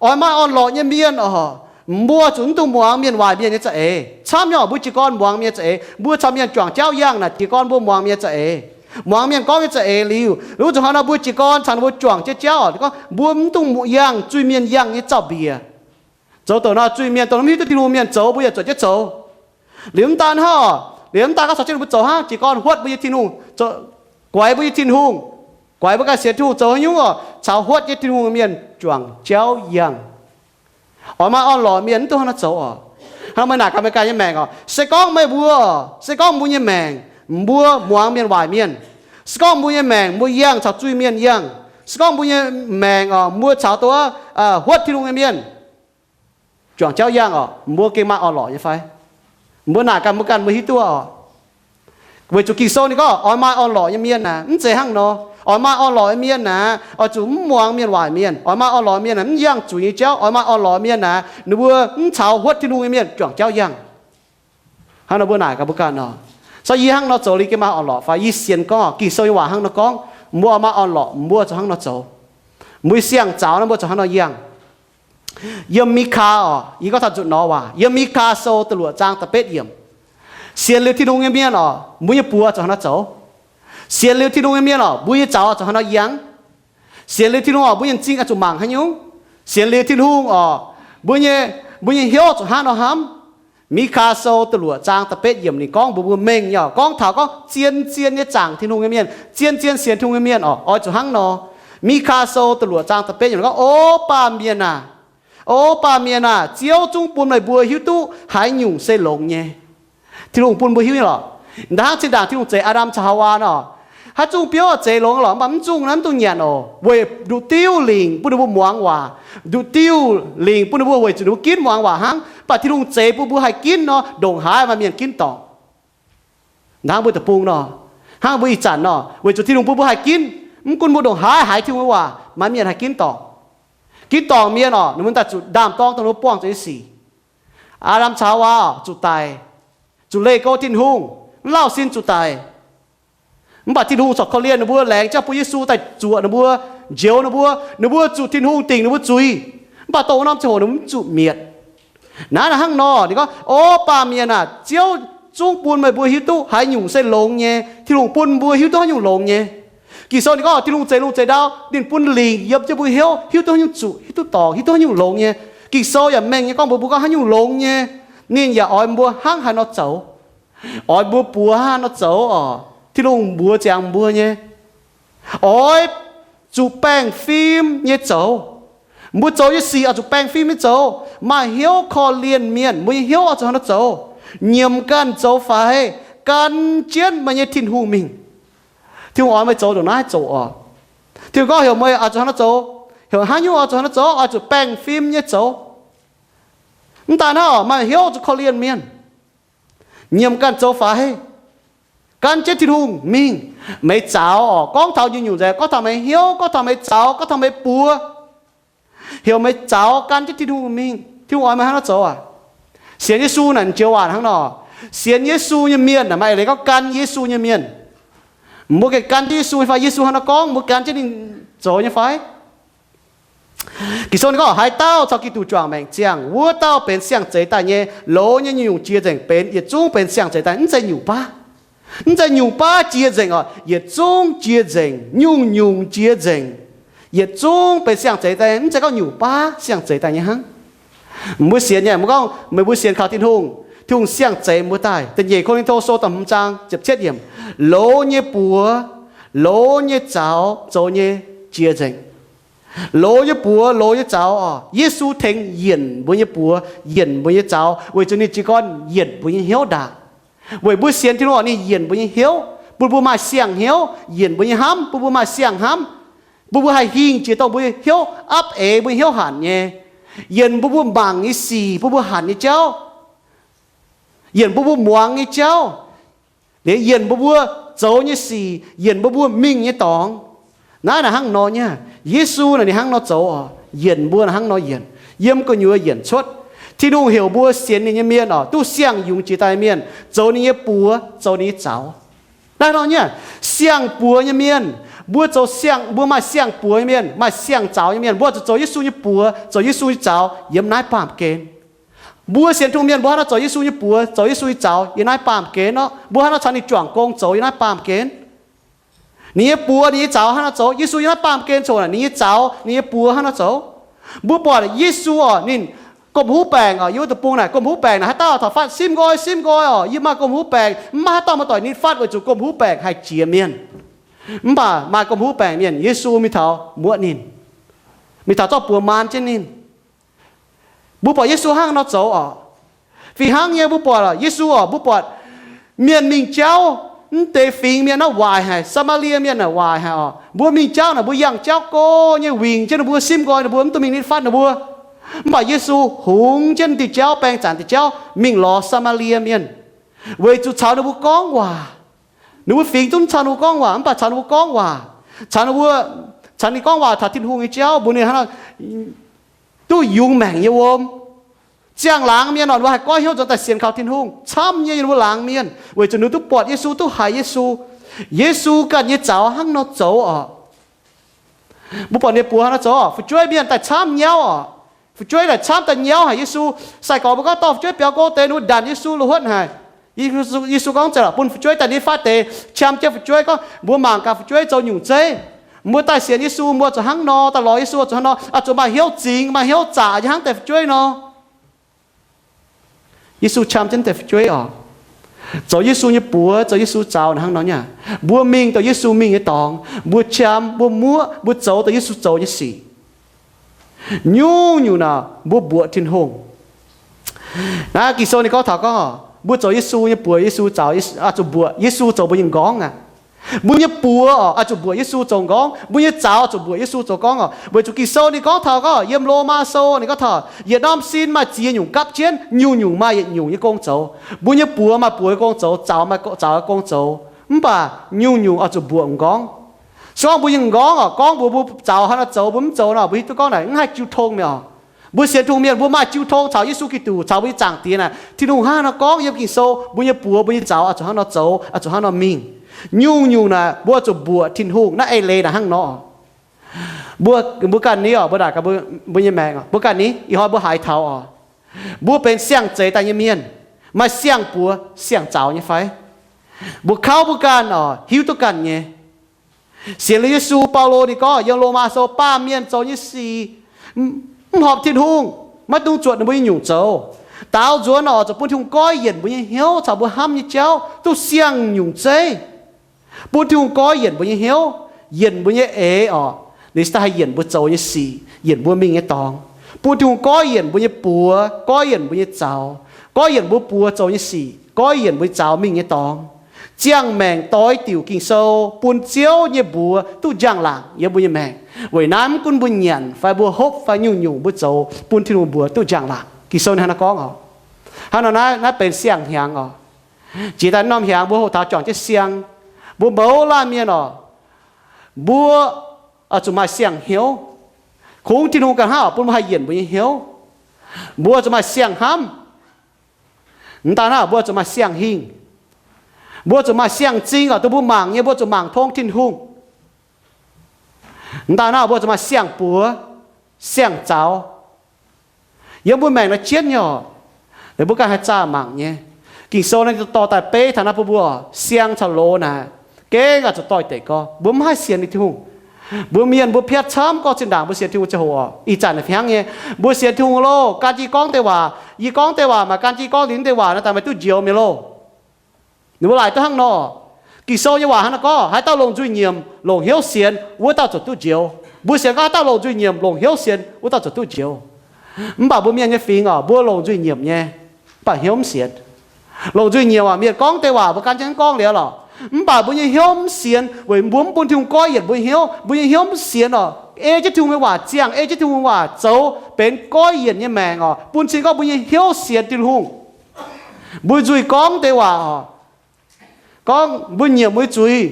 Oix maaih orn-lorqc nyei mienh oc, mbuo zuqc mv dungx muangx mienh waaic mienh nyei za'eix. Camv nyei oc, mbuo jiez gorn muangx mienh nyei za'eix, mbuo caux mienh juangc jauv yangh naaic jiez gorn mbuo muangx mienh nyei za'eix, muangx mienh gorngv nyei za'eix liuz, liuz zuqc hnangv nor mbuo jiez gorn caux ninh mbuo juangc jienv jauv oc. Ninh gorngv mbuo mv dungx yangh zuiz-mienh yangh nyei zaux-mbiec. Zoux douc nor, zuiz-mienh, douc nor mv hiuv duqv Tin-Hungh mienh zoux mbuo yaac zuotc jienv zoux. Liuz mv daan hnangv oc, liuz mv daan gorngv caux jienv ninh mbuo zoux hnangv, jiez gorn huotv mbuo nyei Tin-Hungh, zoux, guaix mbuo nyei Tin-Hungh, guaix mbuo ganh sienx Tin-Hungh zoux haaix nyungc oc, caux huotv nyei Tin-Hungh mienh juangc jauv yangh. Oix maaih orn-lorqc mienh mv dungx hnangv nor zoux oc. Hnangv meih naaic gaax meih ganh nyei maengc oc, se gorngv meih mbuo, se gorngv mbuo nyei maengc, mbuo muangx mienh waaic mienh, se gorngv mbuo nyei maengc mbuo yangh caux zuiz-mienh yangh, se gorngv mbuo nyei maengc oc mbuo caux dongh huotv Tin-Hungh nyei mienh juangc jauv yangh oc, mbuo gengh maaih orn-lorqc nyei fai? Mbuo naaic ganh mbuo ganh mbuo hiuv duqv oc. Weic zuqc Ging-Sou ninh gorngv oix maaih orn-lorqc nyei mienh naaic mv zeiz hnangv nor. Oix maaih orn-lorqc nyei mienh naaic oix zuqc mv muangx mienh waaic mienh. Oix maaih orn-lorqc mienh naaic mv yangh zuiz nyei jauv. Oix maaih orn-lorqc mienh naaic ninh mbuo mv caux huotv Tin-Hungh nyei mienh juangc jauv yangh. Hnangv nor mbuo naaic gaax mbuo ganh oc, se yie hnangv nor zoux liuz gengh maaih orn-lorqc fai? Yie sienx gorngv Ging-Sou nyei waac hnangv nor gorngv, mbuo oix maaih orn-lorqc mbuo zuqc hnangv nor zoux. Mbuo nyei siang-zaux naaiv mbuo zuqc hnangv nor yangh. Yiem Mikaa oc, yie gorngv taux nzutc nor waac, yiem Mikaa Sou da'luoqc zaang da'betv yiemc, sienx liuz Tin-Hungh nyei mienh oc, mbuo nyei buoz zuqc hnangv nor zoux. Sienx liuz Tin-Hungh nyei mienh oc, mbuo nyei zaux zuqc hnangv nor yangh. Sienx liuz Tin-Hungh oc, mbuo nyei m'zing oix zuqc mangc haaix nyungc? Sienx liuz Tin-Hungh oc, mbuo nyei, mbuo nyei hnyouv zuqc hnangv nor hnamv. Mikaa Sou da'luoqc zaang da'betv yiemc ninh gorngv mbuox mbuo mengh nyei oc, gorngv taux gorngv zien-zien nyei zaangc Tin-Hungh nyei mienh, zien-zien sienx Tin-Hungh nyei mienh oc, oix zuqc hnangv nor. Mikaa Sou da'luoqc zaang da'betv yiemc gorngv, O baamh mienh aac, O baamh mienh aac, Ziouv zungv bun meih mbuo hiuv duqv haaix nyungc se longx nyei. Tin-Hungh bun mbuo hiuv nyei lorqc. Ndaangc zinh ndaangc Tin-Hungh zeix Aa^ndam caux Haawaa nor, haaix zungh biouv oix zeix longx lorqc, mv baac mv zungh naaiv mv dungx nyanc oc, weic nduqc diuv lingc bun ninh mbuo muangx waac. Nduqc diuv lingc bun ninh mbuo weic zuqc ninh mbuo ginv muangx waac hnangv. Mv baac Tin-Hungh zeix bun mbuo haih ginv nor, ndongc haaix maaih mienh ginv dorngc. Hnangv mbuo deic-bung nor, hnangv mbuo ih zanc nor, weic zuqc Tin-Hungh bun mbuo haih ginv. Mv gunv mbuo ndongc haaix haiz Tin-Hungh waac, maaih mienh haih ginv dorngc. Ginv dorngc mienh oc, ninh mbuo daaih zuqc ndaam-dorng dongh ninh mbuo buangh zuqc nyei sic. Aa^ndam caux Haawaa zuqc daic, zuqc leih go Tin-Hungh, mv lauh sin zuqc daic. Mv baac Tin-Hungh corc korv-lienh ninh mbuo, laengz jauv bun Yesu daaih zuoqc ninh mbuo, njoux ninh mbuo, ninh mbuo zuqc Tin-Hungh dingc ninh mbuo zuiz. Mv baac dongh wuov norm ziangh hoc ninh mbuo mv zuqc mietc. Naaiv hnangv nor, ninh gorngv, O baamh mienh aac, Ziouv zungv bun meih mbuo hiuv duqv haaix nyungc se longx nyei. Tin-Hungh bun mbuo hiuv duqv haaix nyungc longx nyei. Ging-Sou ninh gorngv Tin-Hungh zeix lungh zeix ndau, ninh bun lingc yiem jienv mbuo hnyouv, hiuv duqv haaix nyungc zuqc, hiuv duqv dorngc, hiuv duqv haaix nyungc longx nyei. Ging-Sou yaac mengh nyei gorngv mbuox mbuo gorngv haaix nyungc longx nyei. Ninh yaac oix mbuo hnangv haaix nor zoux, oix mbuo buoz hnangv haaix nor zoux oc. Tin-Hungh mbuox ziangx mbuo nyei, oix zuqc baengh fim nyei zoux. Mbuo zoux nyei sic oix zuqc baengh fim nyei zoux, maaih hnyouv korv-lienh mienh. Mbuo nyei hnyouv oix zuqc hnangv haaix nor zoux? Nyiemc ganh zoux faix, gan jienv meih nyei Tin-Hungh mingh. Tin-Hungh oix meih zoux ndongc naaiv zoux oc. Tin-Hungh gorngv heuc meih oix zuqc hnangv haaix nor zoux, heuc haaix nyungc oix zuqc hnangv haaix nor zoux, oix zuqc baengh fim nyei zoux. Mv daaih hnangv oc, maaih hnyouv zuqc korv-lienh mienh, nyiemc ganh zoux faix, gan jienv Tin-Hungh mingh. Meih zaux oc, gorngv taux nyungc-nyungc nzengc, gorngv taux meih hnyouv, gorngv taux meih zaux, gorngv taux meih buoz, heuc meih zaux gan jienv Tin-Hungh mingh. Tin-Hungh oix meih hnangv haaix nor zoux aac? Sienx Yesu naaic joux waac hnangv nor. Sienx Yesu nyei mienh naaic maaih eix leiz gorngv gan Yesu nyei mienh. Mbuo gengh gan jienv Yesu nyei fai? Yesu hnangv haaix nor gorngv, mbuo gan jienv ninh zoux nyei fai? Ging-Sou ninh gorngv, haaix dauh caux Giduc juangc maengc ziangh, wuov dauh benx siang-zeix daaih nyei. Loz nyei nyungc-nyungc jiex nzengc, benx yietc zungv benx siang-zeix daaih, mv zeiz nyungc baav. Mv zeiz nyungc baav jiex nzengc oc, yietc zungv jiex nzengc, nyungc-nyungc jiex nzengc. Yietc zungv benx siang-zeix daaih, mv zeiz gorngv nyungc baav siang-zeix daaih nyei hnangv. Mbuo sienx nyei, mbuo gorngv meih mbuo sienx kaux Tin-Hungh, Tin-Hungh siang-zeix mbuo daaih. Da'nyeic Ko^lin^to Sou da'hmz zaang ziepc cietv yiemc, loz nyei buoz, loz nyei zaux zoux nyei jiex nzengc. Loz nyei buoz, loz nyei zaux oc, Yesu tengx yienc mbuo nyei buoz, yienc mbuo nyei zaux, weic zuqc ninh jiez gorn yienc mbuo nyei hnyouv ndaangc. Weic mbuo sienx Tin-Hungh oc, ninh yienc mbuo nyei hnyouv, bun mbuo maaih siang-hnyouv, yienc mbuo nyei hnamv, bun mbuo maaih siang-hnamv, bun mbuo haih hingh jiex dongh mbuo nyei hnyouv apv eix, mbuo nyei hnyouv hanc nyei, yienc mbuo mbuo mangc nyei sic, bun mbuo hanc nyei jauv, yienc mbuo mbuo muangx nyei jauv, liuz yienc mbuo mbuo zoux nyei sic, yienc mbuo mbuo mingh nyei dorngx. Naaiv naaic hnangv nor nyei. Yesu naaic ninh hnangv nor zoux oc, yienc mbuo naaic hnangv nor yienc, yiem gu'nyuoz yienc cuotv. Tin-Hungh heuc mbuo sienx ninh nyei mienh oc, duqv siang-yungz jiex daaih mienh, zoux ninh nyei buoz, zoux ninh nyei zaux. Naaiv nor nyei, siang-buoz nyei mienh, mbuo zoux siang, mbuo maaih siang-buoz nyei mienh, maaih siang-zaux nyei mienh, mbuo zuqc zoux Yesu nyei buoz, zoux Yesu nyei zaux yiem naaiv baamh gen. Mbuo sienx Tin-Hungh mienh mbuo hnangv nor zoux Yesu nyei buoz, zoux Yesu nyei zaux yiem naaiv baamh gen orqc. Mbuo hnangv nor caux ninh juangc gong zoux yiem naaiv baamh gen. Ninh nyei buoz ninh nyei zaux hnangv nor zoux, Yesu yiem naaiv baamh gen coc naaic, ninh nyei zaux ninh nyei buoz hnangv nor zoux. Mbuo buatc Yesu oc, ninh gomh huv baengc oc, yiem wuov deic-bung naaic gomh huv baengc naaic, haaix dauh taux fatv simv nqoi, simv nqoi oc, yie maaih gomh huv baengc, mv maaih haaix dauh muoz-doic nitv fatv weic zuqc gomh huv baengc haih jiex mienh. Mv baac maaih gomh huv baengc mienh, Yesu mingh taux muoqv ninh, mingh taux zorqv buoz maan jienv ninh. Mbuo buatc Yesu hnangv nor zoux oc. Fih hnangv nyei mbuo buatc Yesu oc, mbuo buatc mienh mingh jauv, mv deix fingx mienh naaiv waaic haic, Saa^maa^lie mienh naaic waaic haic oc. Mbuo mingh jauv naaic mbuo yangh jauv go nyei wingc jienv ninh mbuo, simv nqoi ninh mbuo, mv duqv mingh nitv fatv ninh mbuo. Mv baac Yesu hungx jienv diuh jauv, baeng zanc diuh jauv mingh lorz Saa^maa^lie mienh, weic zuqc caux ninh mbuo gorngv waac. Ninh mbuo fingx zungv caux ninh mbuo gorngv waac, mv baac caux ninh mbuo gorngv waac, caux ninh mbuo, caux ninh gorngv waac taux Tin-Hungh nyei jauv, mbuox ninh hnangv nor duqv yungz maengc nyei wuom. Ziangh laangz mienh oc, ninh mbuo haih goiv hnyouv nzuonx daaih sienx kaux Tin-Hungh camv nyei, ninh mbuo laangz mienh, weic zuqc ninh duqv buatc Yesu, duqv haiz Yesu. Yesu ganh nyei zaux hnangv nor zoux oc. Mbuo buatc ninh buoz hnangv nor zoux, fu'jueiv mienh daaih camv nyauv oc. Fu'jueiv daaih camv daaih nyauv haic Yesu. Sai-gorx mbuo gorngv dorh fu'jueiv biaux go deix, ninh mbuo ndanc Yesu lo huotv haic. Yesu gorngv, Zeiz lorqc, bun fu'jueiv daaih nitv fatv deix. Qam jienv fu'jueiv gorngv, mbuo mangc gaax fu'jueiv zoux nyungc zeiv. Mbuo daaih sienx Yesu, mbuo zuqc hnangv nor, daaih lorz Yesu zuqc hnangv nor, oix zuqc maaih hnyouv zingx, maaih hnyouv zaqc, yie hnangv deix fu'jueiv nor. Yesu qam jienv deix fu'jueiv oc, zoux Yesu nyei buoz, zoux Yesu zaux hnangv nor nyei. Mbuo mingh dongh Yesu mingh nyei dorngx, mbuo qam, mbuo muoqv, mbuo zoux dongh Yesu zoux nyei sic. Nyungc-nyungc naaic mbuo mbuoqc Tin-Hungh. Naaiv Ging-Sou ninh gorngv taux gorngv, mbuo zoux Yesu nyei buoz, Yesu zaux, oix zuqc mbuoqc Yesu zoux mbuo nyei m'nqorngv aqv. Mbuo nyei buoz oc, oix zuqc mbuoqc Yesu zoux m'nqorngv. Mbuo nyei zaux oix zuqc mbuoqc Yesu zoux m'nqorngv oc. Weic zuqc Ging-Sou ninh gorngv taux gorngv, yiem Lomaa Sou ninh gorngv taux, yietc norm sin maaih ziex nyungc gapv jienv, nyungc-nyungc maaih yietc nyungc nyei gong zoux. Mbuo nyei buoz maaih buoz nyei gong zoux, zaux maaih zaux nyei gong zoux. Mv baac nyungc-nyungc oix zuqc mbuoqc m'nqorngv. Se gorngv mbuo nyei m'nqorngv oc, gorngv mbuox mbuo zaux hnangv nor zoux, mbuo mv zoux nor, mbuo hiuv duqv gorngv naaic mv haih jiu tong mi'aqv oc. Mbuo sienx Tin-Hungh mienh mbuo maaih jiu tong caux Yesu Giduc, caux mbuo nyei Zaangc Diex naaic. Tin-Hungh hnangv nor gorngv yiem Ging-Sou, mbuo nyei buoz, mbuo nyei zaux oix zuqc hnangv nor zoux, oix zuqc hnangv nor mingh. Nyungc-nyungc naaic mbuo oix zuqc mbuoqc Tin-Hungh. Naaiv eix leiz naaic hnangv nor. Mbuo, mbuo ganh ni oc, mbuo naaic gaax mbuo nyei maengc oc, mbuo ganh ni ih hnoi mbuo haiz taux oc, mbuo benx siang-zeix daaih nyei mienh, maaih siang-buoz siang-zaux nyei fai? Mbuo kauv mbuo ganh oc, hiuv duqv ganh nyei. Sienx liuz Yesu, Baulo ninh gorngv yiem Lomaa Sou, baamh mienh zoux nyei sic mv horpc Tin-Hungh, maiv dungx zuotc ninh mbuo nyei nyungc zoux. Daaux nzuonx oc, zuqc bun Tin-Hungh goiv yienc mbuo nyei hnyouv caux mbuo hnamv nyei jauv duqv siang nyungc zeiv. Bun Tin-Hungh goiv yienc mbuo nyei hnyouv, yienc mbuo nyei eix oc, ninh cingx daaih haih yienc mbuo zoux nyei sic, yienc mbuo mingh nyei dorngx. Bun Tin-Hungh goiv yienc mbuo nyei buoz, goiv yienc mbuo nyei zaux, goiv yienc mbuo buoz zoux nyei sic, goiv yienc mbuo nyei zaux mingh nyei dorngx. Ziangh maengc doix diuc Ging-Sou bun Ziouv nyei mbuox duqv njang-laangc yiem mbuo nyei maengc. Weic naaiv mv gunv mbuo nyanc fai mbuo hopv fai nyungc-nyungc mbuo zoux bun Tin-Hungh mbuox duqv njang-laangc. Ging-Sou ninh hnangv naaiv gorngv oc. Hnangv nor naaiv, naaiv benx siang-hnyangx oc. Jiex daaih norm hnyangx mbuo hoqc taux juangc jienv siang, mbuo mouz laanh mienh oc, mbuo oix zuqc maaih siang-hnyouv. Kungx Tin-Hungh ganh hnangv oc bun mbuo haih yienc mbuo nyei hnyouv. Mbuo zuqc maaih siang-hnamv. Mv daaih naaiv mbuo zuqc maaih siang-hingh. Mbuo zuqc maaih siang-zing oc, dongh mbuo mangc nyei mbuo zuqc mangc tong Tin-Hungh. Mv daaih naaiv mbuo zuqc maaih siang-buoz. siang-zaux. Yiem mbuo maengc naaiv jienv nyei oc, mbuo ganh haih zaah mangc nyei. Ging-Sou naaiv dorh daaih beiv taux naaiv bun mbuo, siang caux loz naaic, gengh oix zuqc doix-dekc gorngv. Mbuo mv haih sienx ninh Tin-Hungh. Mbuo mienh mbuo piatv camv gorngv zinh ndaangc mbuo sienx Tin-Hungh ziangh hoc oc. Ih zanc naaic fih hnangv nyei, mbuo sienx Tin-Hungh loh, gan jienv gorngv deix waac, yie gorngv deix waac maaih gan jienv gorngv liuz deix waac naaiv daaih maaih duqv njoux mingh loh. Ninh mbuo laaic duqv hnangv nor. Ging-Sou nyei waac hnangv naaiv gorngv, haaix dauh longc nzuih nyiemc longc hnyouv sienx, wuov dauh ziouc duqv njoux. Mbuo sienx gorngv haaix dauh longc nzuih nyiemc longc hnyouv sienx, wuov dauh ziouc duqv njoux. Mv baac mbuo mienh nyei fingx oc, mbuo longc nzuih nyiemc nyei, mv baac hnyouv mv sienx. Longc nzuih nyiemc oc, mienh gorngv deix waac mbuo gan jienv gorngv liuz lorqc, mv baac mbuo nyei hnyouv mv sienx, weic mbuo mv bun Tin-Hungh goiv yienc mbuo nyei hnyouv. Mbuo nyei hnyouv mv sienx oc, ei jienv Tin-Hungh nyei waac ziangh, ei jienv Tin-Hungh nyei waac zoux benx goiv yienc nyei maengc oc, bun cing gorngv mbuo nyei hnyouv sienx Tin-Hungh. Mbuo nzuih gorngv deix waac oc, gorngv mbuo nyiemc mbuo nyei zuiz,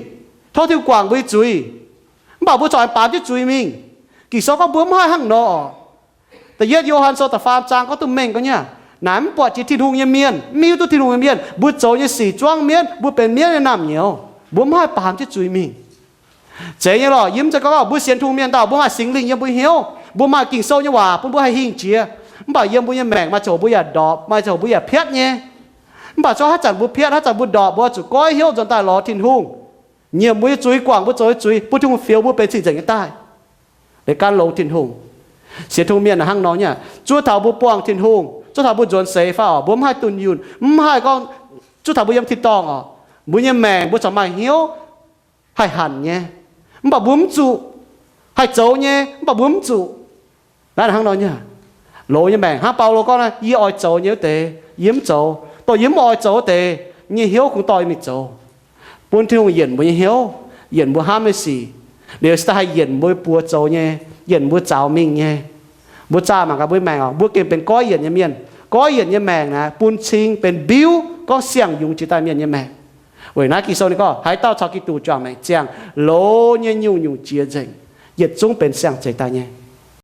tov Tin-Hungh guangc mbuo nyei zuiz, mv baac mbuo corc aengx baamz jienv zuiz mingh. Ging-Sou gorngv mbuo mv haih hnangv nor oc. Da'yietv Yo^han Sou da'faam zaang gorngv duqv mengh gorngv nyei, naaic mv buatc jiex Tin-Hungh nyei mienh, mv hiuv duqv Tin-Hungh nyei mienh, mbuo zoux nyei sic zuangv mienv, mbuo benx mienv nyei naamh nyouz, mbuo mv haih baamz jienv zuiz mingh. Zeiz nyei lorqc, yie mv zeiz gorngv mbuo sienx Tin-Hungh mienh dauh mbuo maaih Singx Lingh yiem mbuo hnyouv, mbuo maaih Ging-Sou nyei waac bun mbuo haih hingh jiex, mv baac yiem mbuo nyei maengc maaih ziangh hoc mbuo yaac ndorpc, maaih ziangh hoc mbuo yaac piatv nyei. Mv baac zungv haaix zanc mbuo piatv, haaix zanc mbuo ndorpc, mbuo oix zuqc goiv hnyouv nzuonx daaih lorz Tin-Hungh, nyiemc mbuo nyei zuiz, guangc mbuo zoux nyei zuiz, bun Tin-Hungh fioux mbuo benx cing-nzengc nyei daaih. Liuz gan longx Tin-Hungh. Sienx Tin-Hungh mienh hnangv nor nyei, zuov taux mbuo buangh Tin-Hungh, zuov taux mbuo nzuonx seix fai oc, mbuo mv haih dunh yunh, mv haih gorngv, zuov taux mbuo yiem tin-dorngh oc, mbuo nyei maengc mbuo corc maaih hnyouv haih hanc nyei, mv baac mbuo mv zuqc. Haih zoux nyei, mv baac mbuo mv zuqc. Naaiv hnangv nor nyei. Loz nyei maengc hnangv Baulo gorngv, yie oix zoux nyei wuov deix yie mv zoux, dongh yie mv oix zoux wuov deix, nyei hnyouv kungx dorh yie mingh zoux. Bun Tin-Hungh yienc mbuo nyei hnyouv, yienc mbuo hnamv nyei sic, liuz se daaih haih yienc mbuo buoz zoux nyei, yienc mbuo zaux mingh nyei. Mbuo zaah mangc gaax mbuo nyei maengc oc, mbuo gengh benx goiv yienc nyei mienh. Goiv yienc nyei maengc naaiv bun cing benx mbiuv gorngv siang-yungz jiex daaih mienh nyei maengc. Weic naaiv Ging-Sou ninh gorngv, haaix dauh caux Giduc juangc maengc ziangh, loz nyei nyungc-nyungc jiex nzengc, yietc zungv benx siang-zeix daaih nyei.